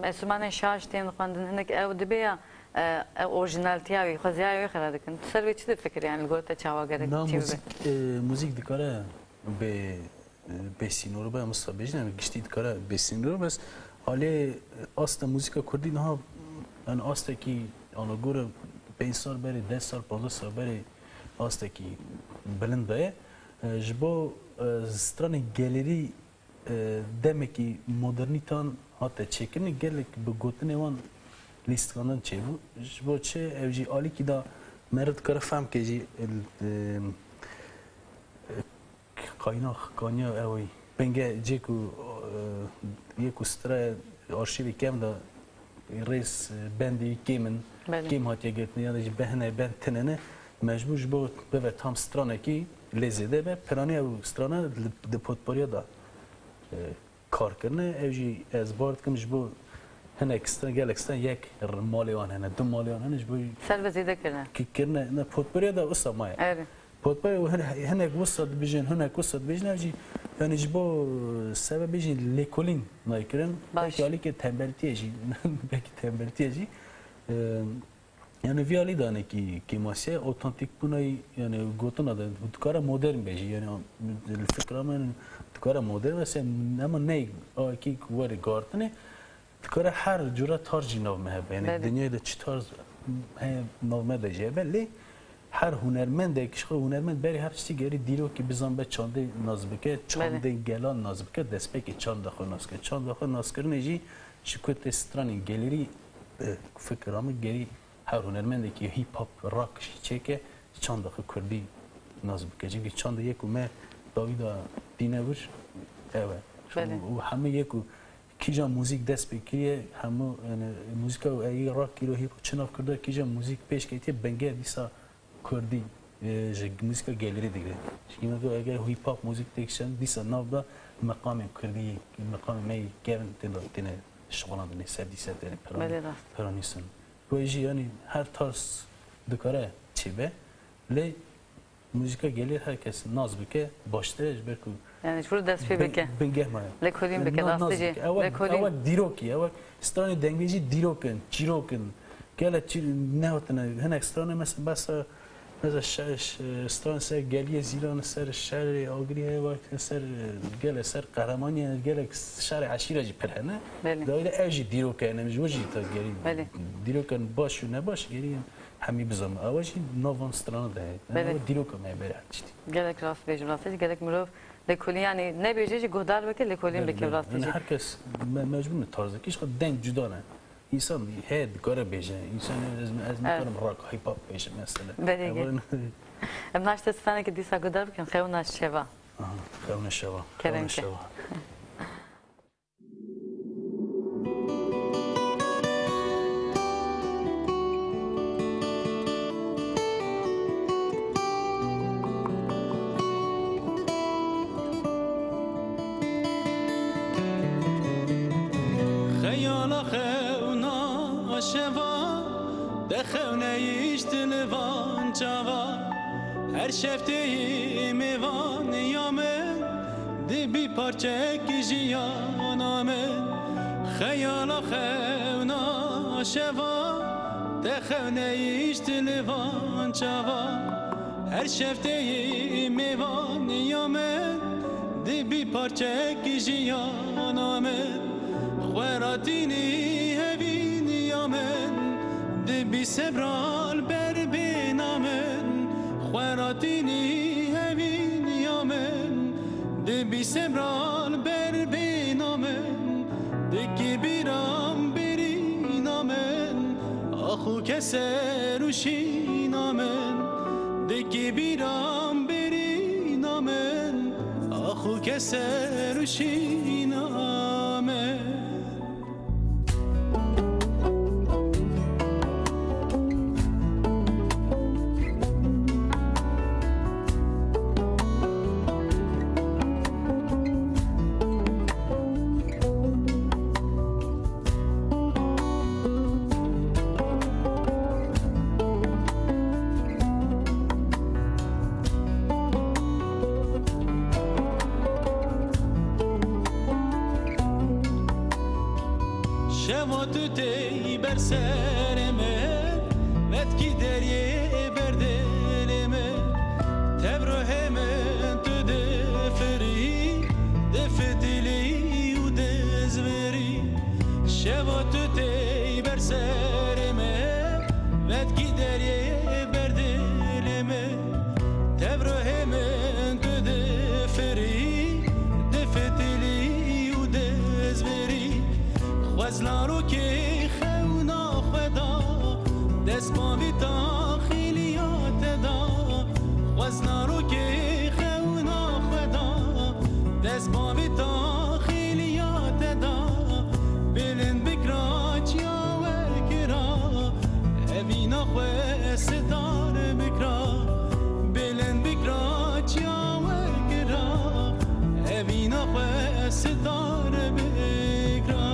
esûmanên şaş tên xwendin, hinek ew dibe ya, e, ew orjinaltiya wî, xweziya wê xera dikin. Tu ser vê çi difikirî, yani li gor te çawa gerek çî bibe? Na, muzîk, e, muzîk dikare bê, e, bê sînor be, em wisa bêjin, yani giştî dikare bê sînor, bes alê, e, asta muzîka kurdî niha, yani astekî, ana gore pênc sal berê, deh sal, panzdeh sal berê astekî bilind daye. E, ji bo, e, stranên gelêrî, e, demekî modernîtan hate çêkirin, gelek bi gotinê wan lîstikandin çêbû. Ji bo çi? Ew jî alîkî da meriv dikare fehm ke jî, e, e, kaynax, kaniya ew ê. Binge cê ku, e, yê ku stre arşîvê kevn de rêz, e, bendê wî kêm in, Belê. kêm hatiye girtin, ya da jî behne ben tine ne, mecbûr ji bo bibe tam stranekî lê zêde be, piranî ew strana li, di potporiya de, e, kar kirine. Ew jî ez bar dikim ji bo hinek stra-, gelek stran yek r-, malê wan hene, du malê wan hene, ji bo Ser ve zêde kirine. ki-, kirine, ne, potporiya de wisa maye. Erê. Potpay û hin-, hinek wisa dibêjin, hinek wisa dibêjin, ev jî, yani ji bo, e, sebebê jî lêkolîn nayê kirin. Baş. Belkî alîkê tembeltiyê jî, belkî tembeltiyê jî. E, yani vî alî de hinekî kêmasî ye, otantîk bûna yî, yani gotina de, dikare modern be jî, yani li fikra me dikare modern be, se-, ema ney, a, kî ku were guhartinê, Dikare her cure tarz jî nav me hebe. Yani Belê. dinyayê de çi tarz heye nav me de jî hebe. Lê her hunermendek, ji xwe hunermend berê her tiştî gerî dîrokî bizan be çandê nas bike, Belê. çandê gelan nas bike, destpêkê çanda xwe nas ke. Çanda xwe naskirinê jî ji ku tê stranên gelêrî, e, fikira min gerî her hunermendekî hip hop, rock jî çêke, çanda xwe kurdî nas bike. Çimkî çandê yê ku me dawî da tîne wir ew e. Belê. Û, û hemû yê ku Kîjan muzîk dest pê kiriye, hemû, yani, muzîka û eyî rock îro hî çi nav kirda, kîjan muzîk pêş ketiye, bingeh dîsa kurdî, e, ji muzîka gelêrî digire. Çimkî me got, eger hip hop muzîk têkişand, dîsa nav da meqamên kurdî, meqamên me yê kevn tê de, têne şixulandinê, ser dîsa têne piranî, Belê rast. piranî sin. Wê jî, yani, her tarz dikare çêbe, lê Muzîka gelêr her kes nas bike, baştir e, ji ber ku Yani ji vir dest pê bin-, bike. bingeh maye. Lêkolîn bike, nas rastî jî. Ew wek, Lêkolîn. ew wek dîrokî, ew wek stranê dengbêjî dîrok in, çîrok in. Gelek çî-, nehatine, hinek stranê mesela, mesela, mesela şe-, şe-, stran ser geliyê Zîlan, ser şerê Agiriyê, wek ser, e, gele ser Qehremaniyê, gelek şerê eşîre jî pir hene. Belê. Dawî de ev jî dîrok e, yani ji wir jî te gerî Belê. dîrok in baş û nebaş gerî hemî bizanî. Ew jî nav van strana de heye. Belê. Ew dîroka me berê her tiştî. Gelek rast bêjim, rastî jî gelek mirov lêkolîn, yani nebêje jî guhdar bike, lêkolîn Belê, bike, belê. rastî Yani jî. her kes me-, mecbûr ne tarzekî, ji xwe deng cuda ne. Însan heye dikare bêje. Însan ez, ez Evet. nikarim rock, hip hop bêjim mesela. Belê, Ew gel. Em naşte stranekî dîsa guhdar bikin, xewna şeva. Aha, xewna şeva. Kerem Xewna ke. şeva. Xeyala xewna şeva, te xewneyîşt li van çava. Her şev tê mêvan ya min, Dibî parçek jiyana min, xeyala xewna şeva, te xewneyişt li van çava. Her şev tê yî mêvaniya min, dibî parçek jiyana min, xweratînî hevîniya min, dibî sebra li ber bêna min, xweratînî hevîniya min. Dibî sebra li ber bêna min, dikî bîram birîna min, ax û keser û şîna min. Dikî bîram birîna min, ax û keser û şîna min. Şeva tu tey ber serê min, vetkî deriyê ber dilê min. Tev ruhê min tu difirî, difitilî û dizvirî. Şeva tu tey ber serê min, vetkî deriyê ber dilê min. Tev ruhê min tu difirî, difitilî û dizvirî. Xwezna rokê xewna xwe da, dest bavî taxîliya te da. Xwezna rokê xewna xwe da, dest bavî taxîliya te da. Bilind bikra çiya we kira, evîna xwe sitar bikra. Bilind bikra çiya we kira, evîna xwe sitar bikra.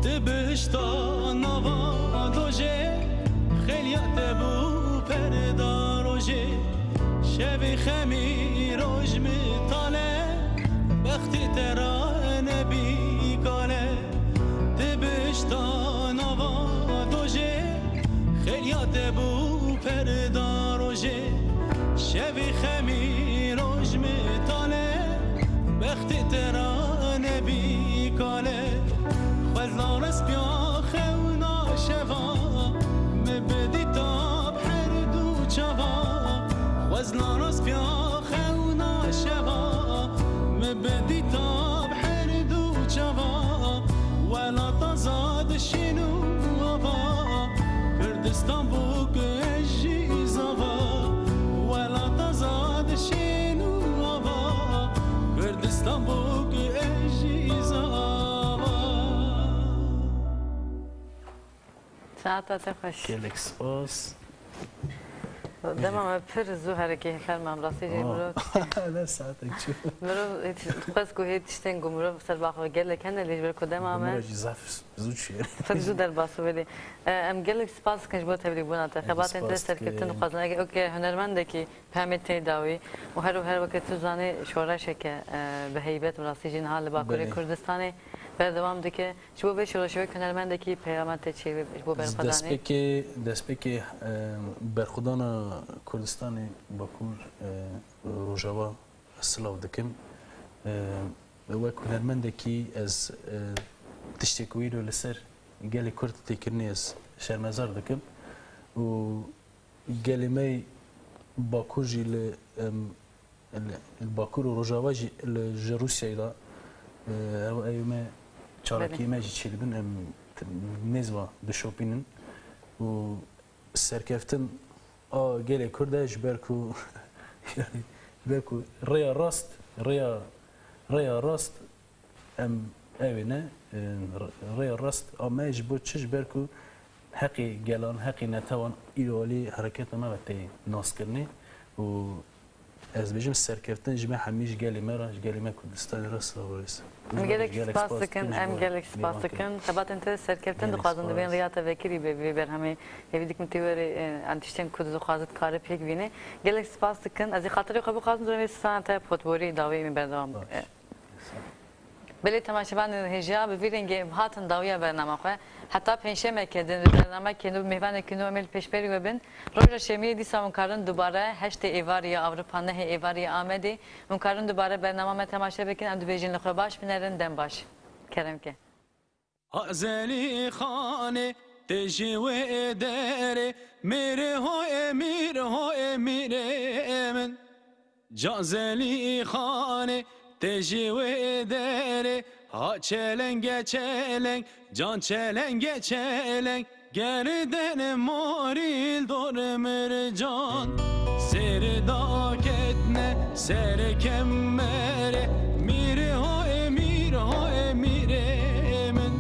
Ti bihişta nava dojê, xêliya te bû perda rojê. Şevê xemî roj mi tale, bextê te ra nebî kale. Ti bihişta nava dojê, xêliya te bû perda rojê. Şevê xemî roj mi tale, bextê te ra nebî kale. Xwezna rastpiya xewna şeva, mi bidîta bi her du çava. Xwezna rastpiya xewna şeva, mi bidîta bi her du çava. Welata zad şîn û ava, Kurdistan bûk ez jî zava. Welata zad şîn û ava, Kurdistan bûk ez jî zava. Saeta te xweş. Gelek spas. Dema me pir zû herekê xerma em rastî jî mirov tiştên. Ne saetek çû. Mirov hê tiş-, dixwest ku hê tiştên ku mirov ser ba xwe gelek hene lê ji ber ku dema me. Mirov jî zaf zû çûye. Pir zû derbas bû lê. E, em gelek spas dikin ji bo tevlîbûna te. Xebatên te serkeftin dixwazin. Ege, ege hunermendekî pemê tê dawî û her û her weke tu zanî şoreşeke, e, bi heybet bi rastî jî niha li Bakurê Kurdistanê berdewam dike. Ji bo vê şoreşê wek hunermendekî peyama te çi ye ji bo berxwedanê? Destpêkê, destpêkê, e, berxwedana Kurdistanê Bakur, e, Rojava silav dikim. E, wek hunermendekî ez, e, tiştê ku îro li ser gelê Kurd tê kirinê ez şermezar dikim û gelê me yê Bakur jî li, em, li, li Bakur û Rojava jî li, ji Rûsyayê de, e, ew, ew me çalakiyê me jî çêdibin, em t-, nêz ve dişopînin û serkeftin a gelê Kurd e ji ber ku, yanî, ji ber ku rêya rast Rêya, rêya rast em ewê ne, e, rêya rast a me ji bo çi? Ji ber ku heqê gelan, heqê netewan îro alî hereketa me ve tê naskirinê û ez dibêjim serkeftin ji me hemî, ji gelê me re, ji gelê me Kurdistanê re slavbirêz. Em gelek spas dikin, em gelek spas dikin. Xebatên te serkeftin dixwazin, divên riya te vekirî be vê berhemê. Hêvî dikim tê werê, e, em tiştên ku tu dixwazî kare pêk bîne. Gelek spas dikin. Ez ê xatirê xwe bixwazim, divên vê strana te potborî dawiyê min berdewam. Belê temaşevanên hêja, bi vî rengê em hatin dawiya bernama xwe. Heta pêncşemeke din li bernameke nû bi mêvanekî nû em ê li pêşberî we bin. Roja şemiyê dîsa hûn karin dubare heştê êvarî ya Ewropa, nehê êvarî ya Amedê, hûn karin dubare bernama me temaşe bikin. Em dibêjin li xwe baş binerin, dem baş. Kerem ke. Ha Zelîxanê tê ji wê derê, mêrê ho ê mîr ho ê mîrê min. Can Zelîxanê tê ji wê derê, ha çelenge çeleng, can çelenge çeleng, gerden morî li dor mircan. Zêrê daketne ser kemerê, mîrê ho ê mîr ho ê mîrê min.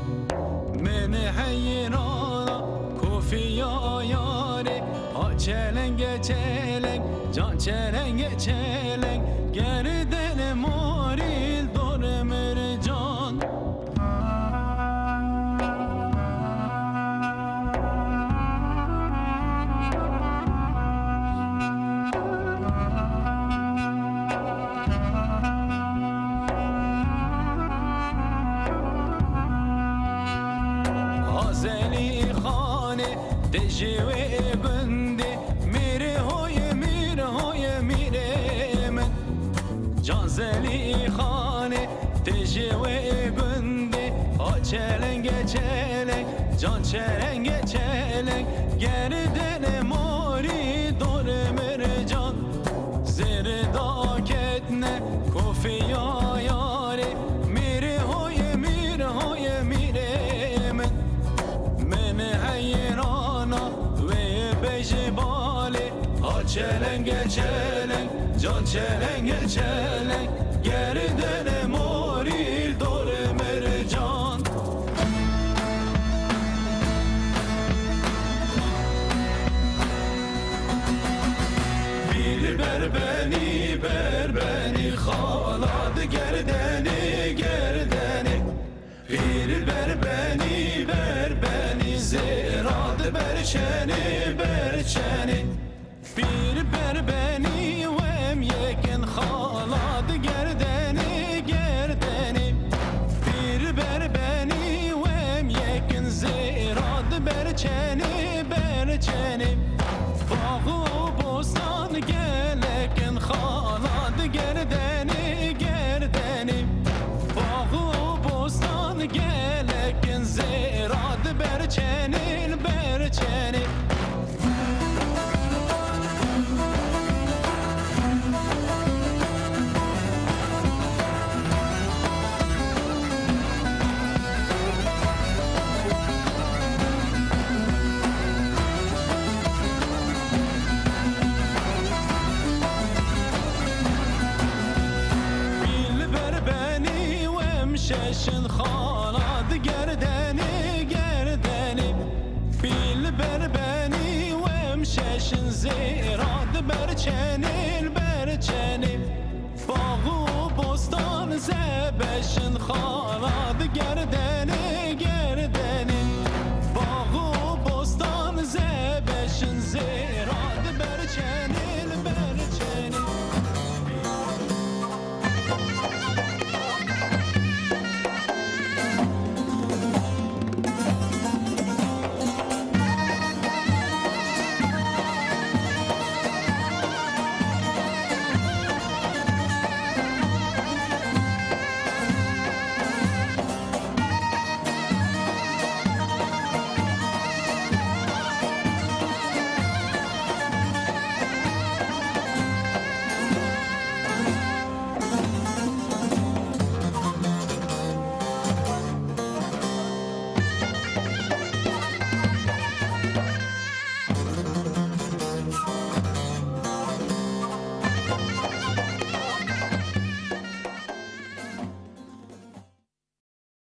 Min heyrana kofiya yarê, ha çelenge çeleng, can çelenge çeleng, gerden morî li dor mircan. Ha Zelîxanê tê ji wê gundê, mîrê ho ê mîr ho ê mîrê min. Can Zelîxanê tê ji wê gundê, ha çelenge çeleng, can çelenge çeleng, gerden morî dor mircan. Zêrê daketne kofiya yarê, mîrê ho ê mîr ho ê mîrê min. Min heyrana wê bêjê balê, ha çelenge çeleng, can çelenge çeleng, gerden morî li dor mircan. Pîr berbenî berbenî, xala di gerdenê gerdenê. Pîr berbenî berbenî, zêra di berçenê berçenê. Pîr berbenî wem yekin, xala di gerdenê gerdenê. Pîr berbenî wem yekin, zêra di berçenê berçenê. Bax û bostan gelekin, xala di gerdenê gerdenê. Bax û bostan gelekin, zêra di berçenê berçenê. Pîl berbenî wem şeşin, xala di gerdenê gerdenê. Pîl berbenî wem şeşin, zêra di berçenê berçenê. Bax û bostan zebeşin, xala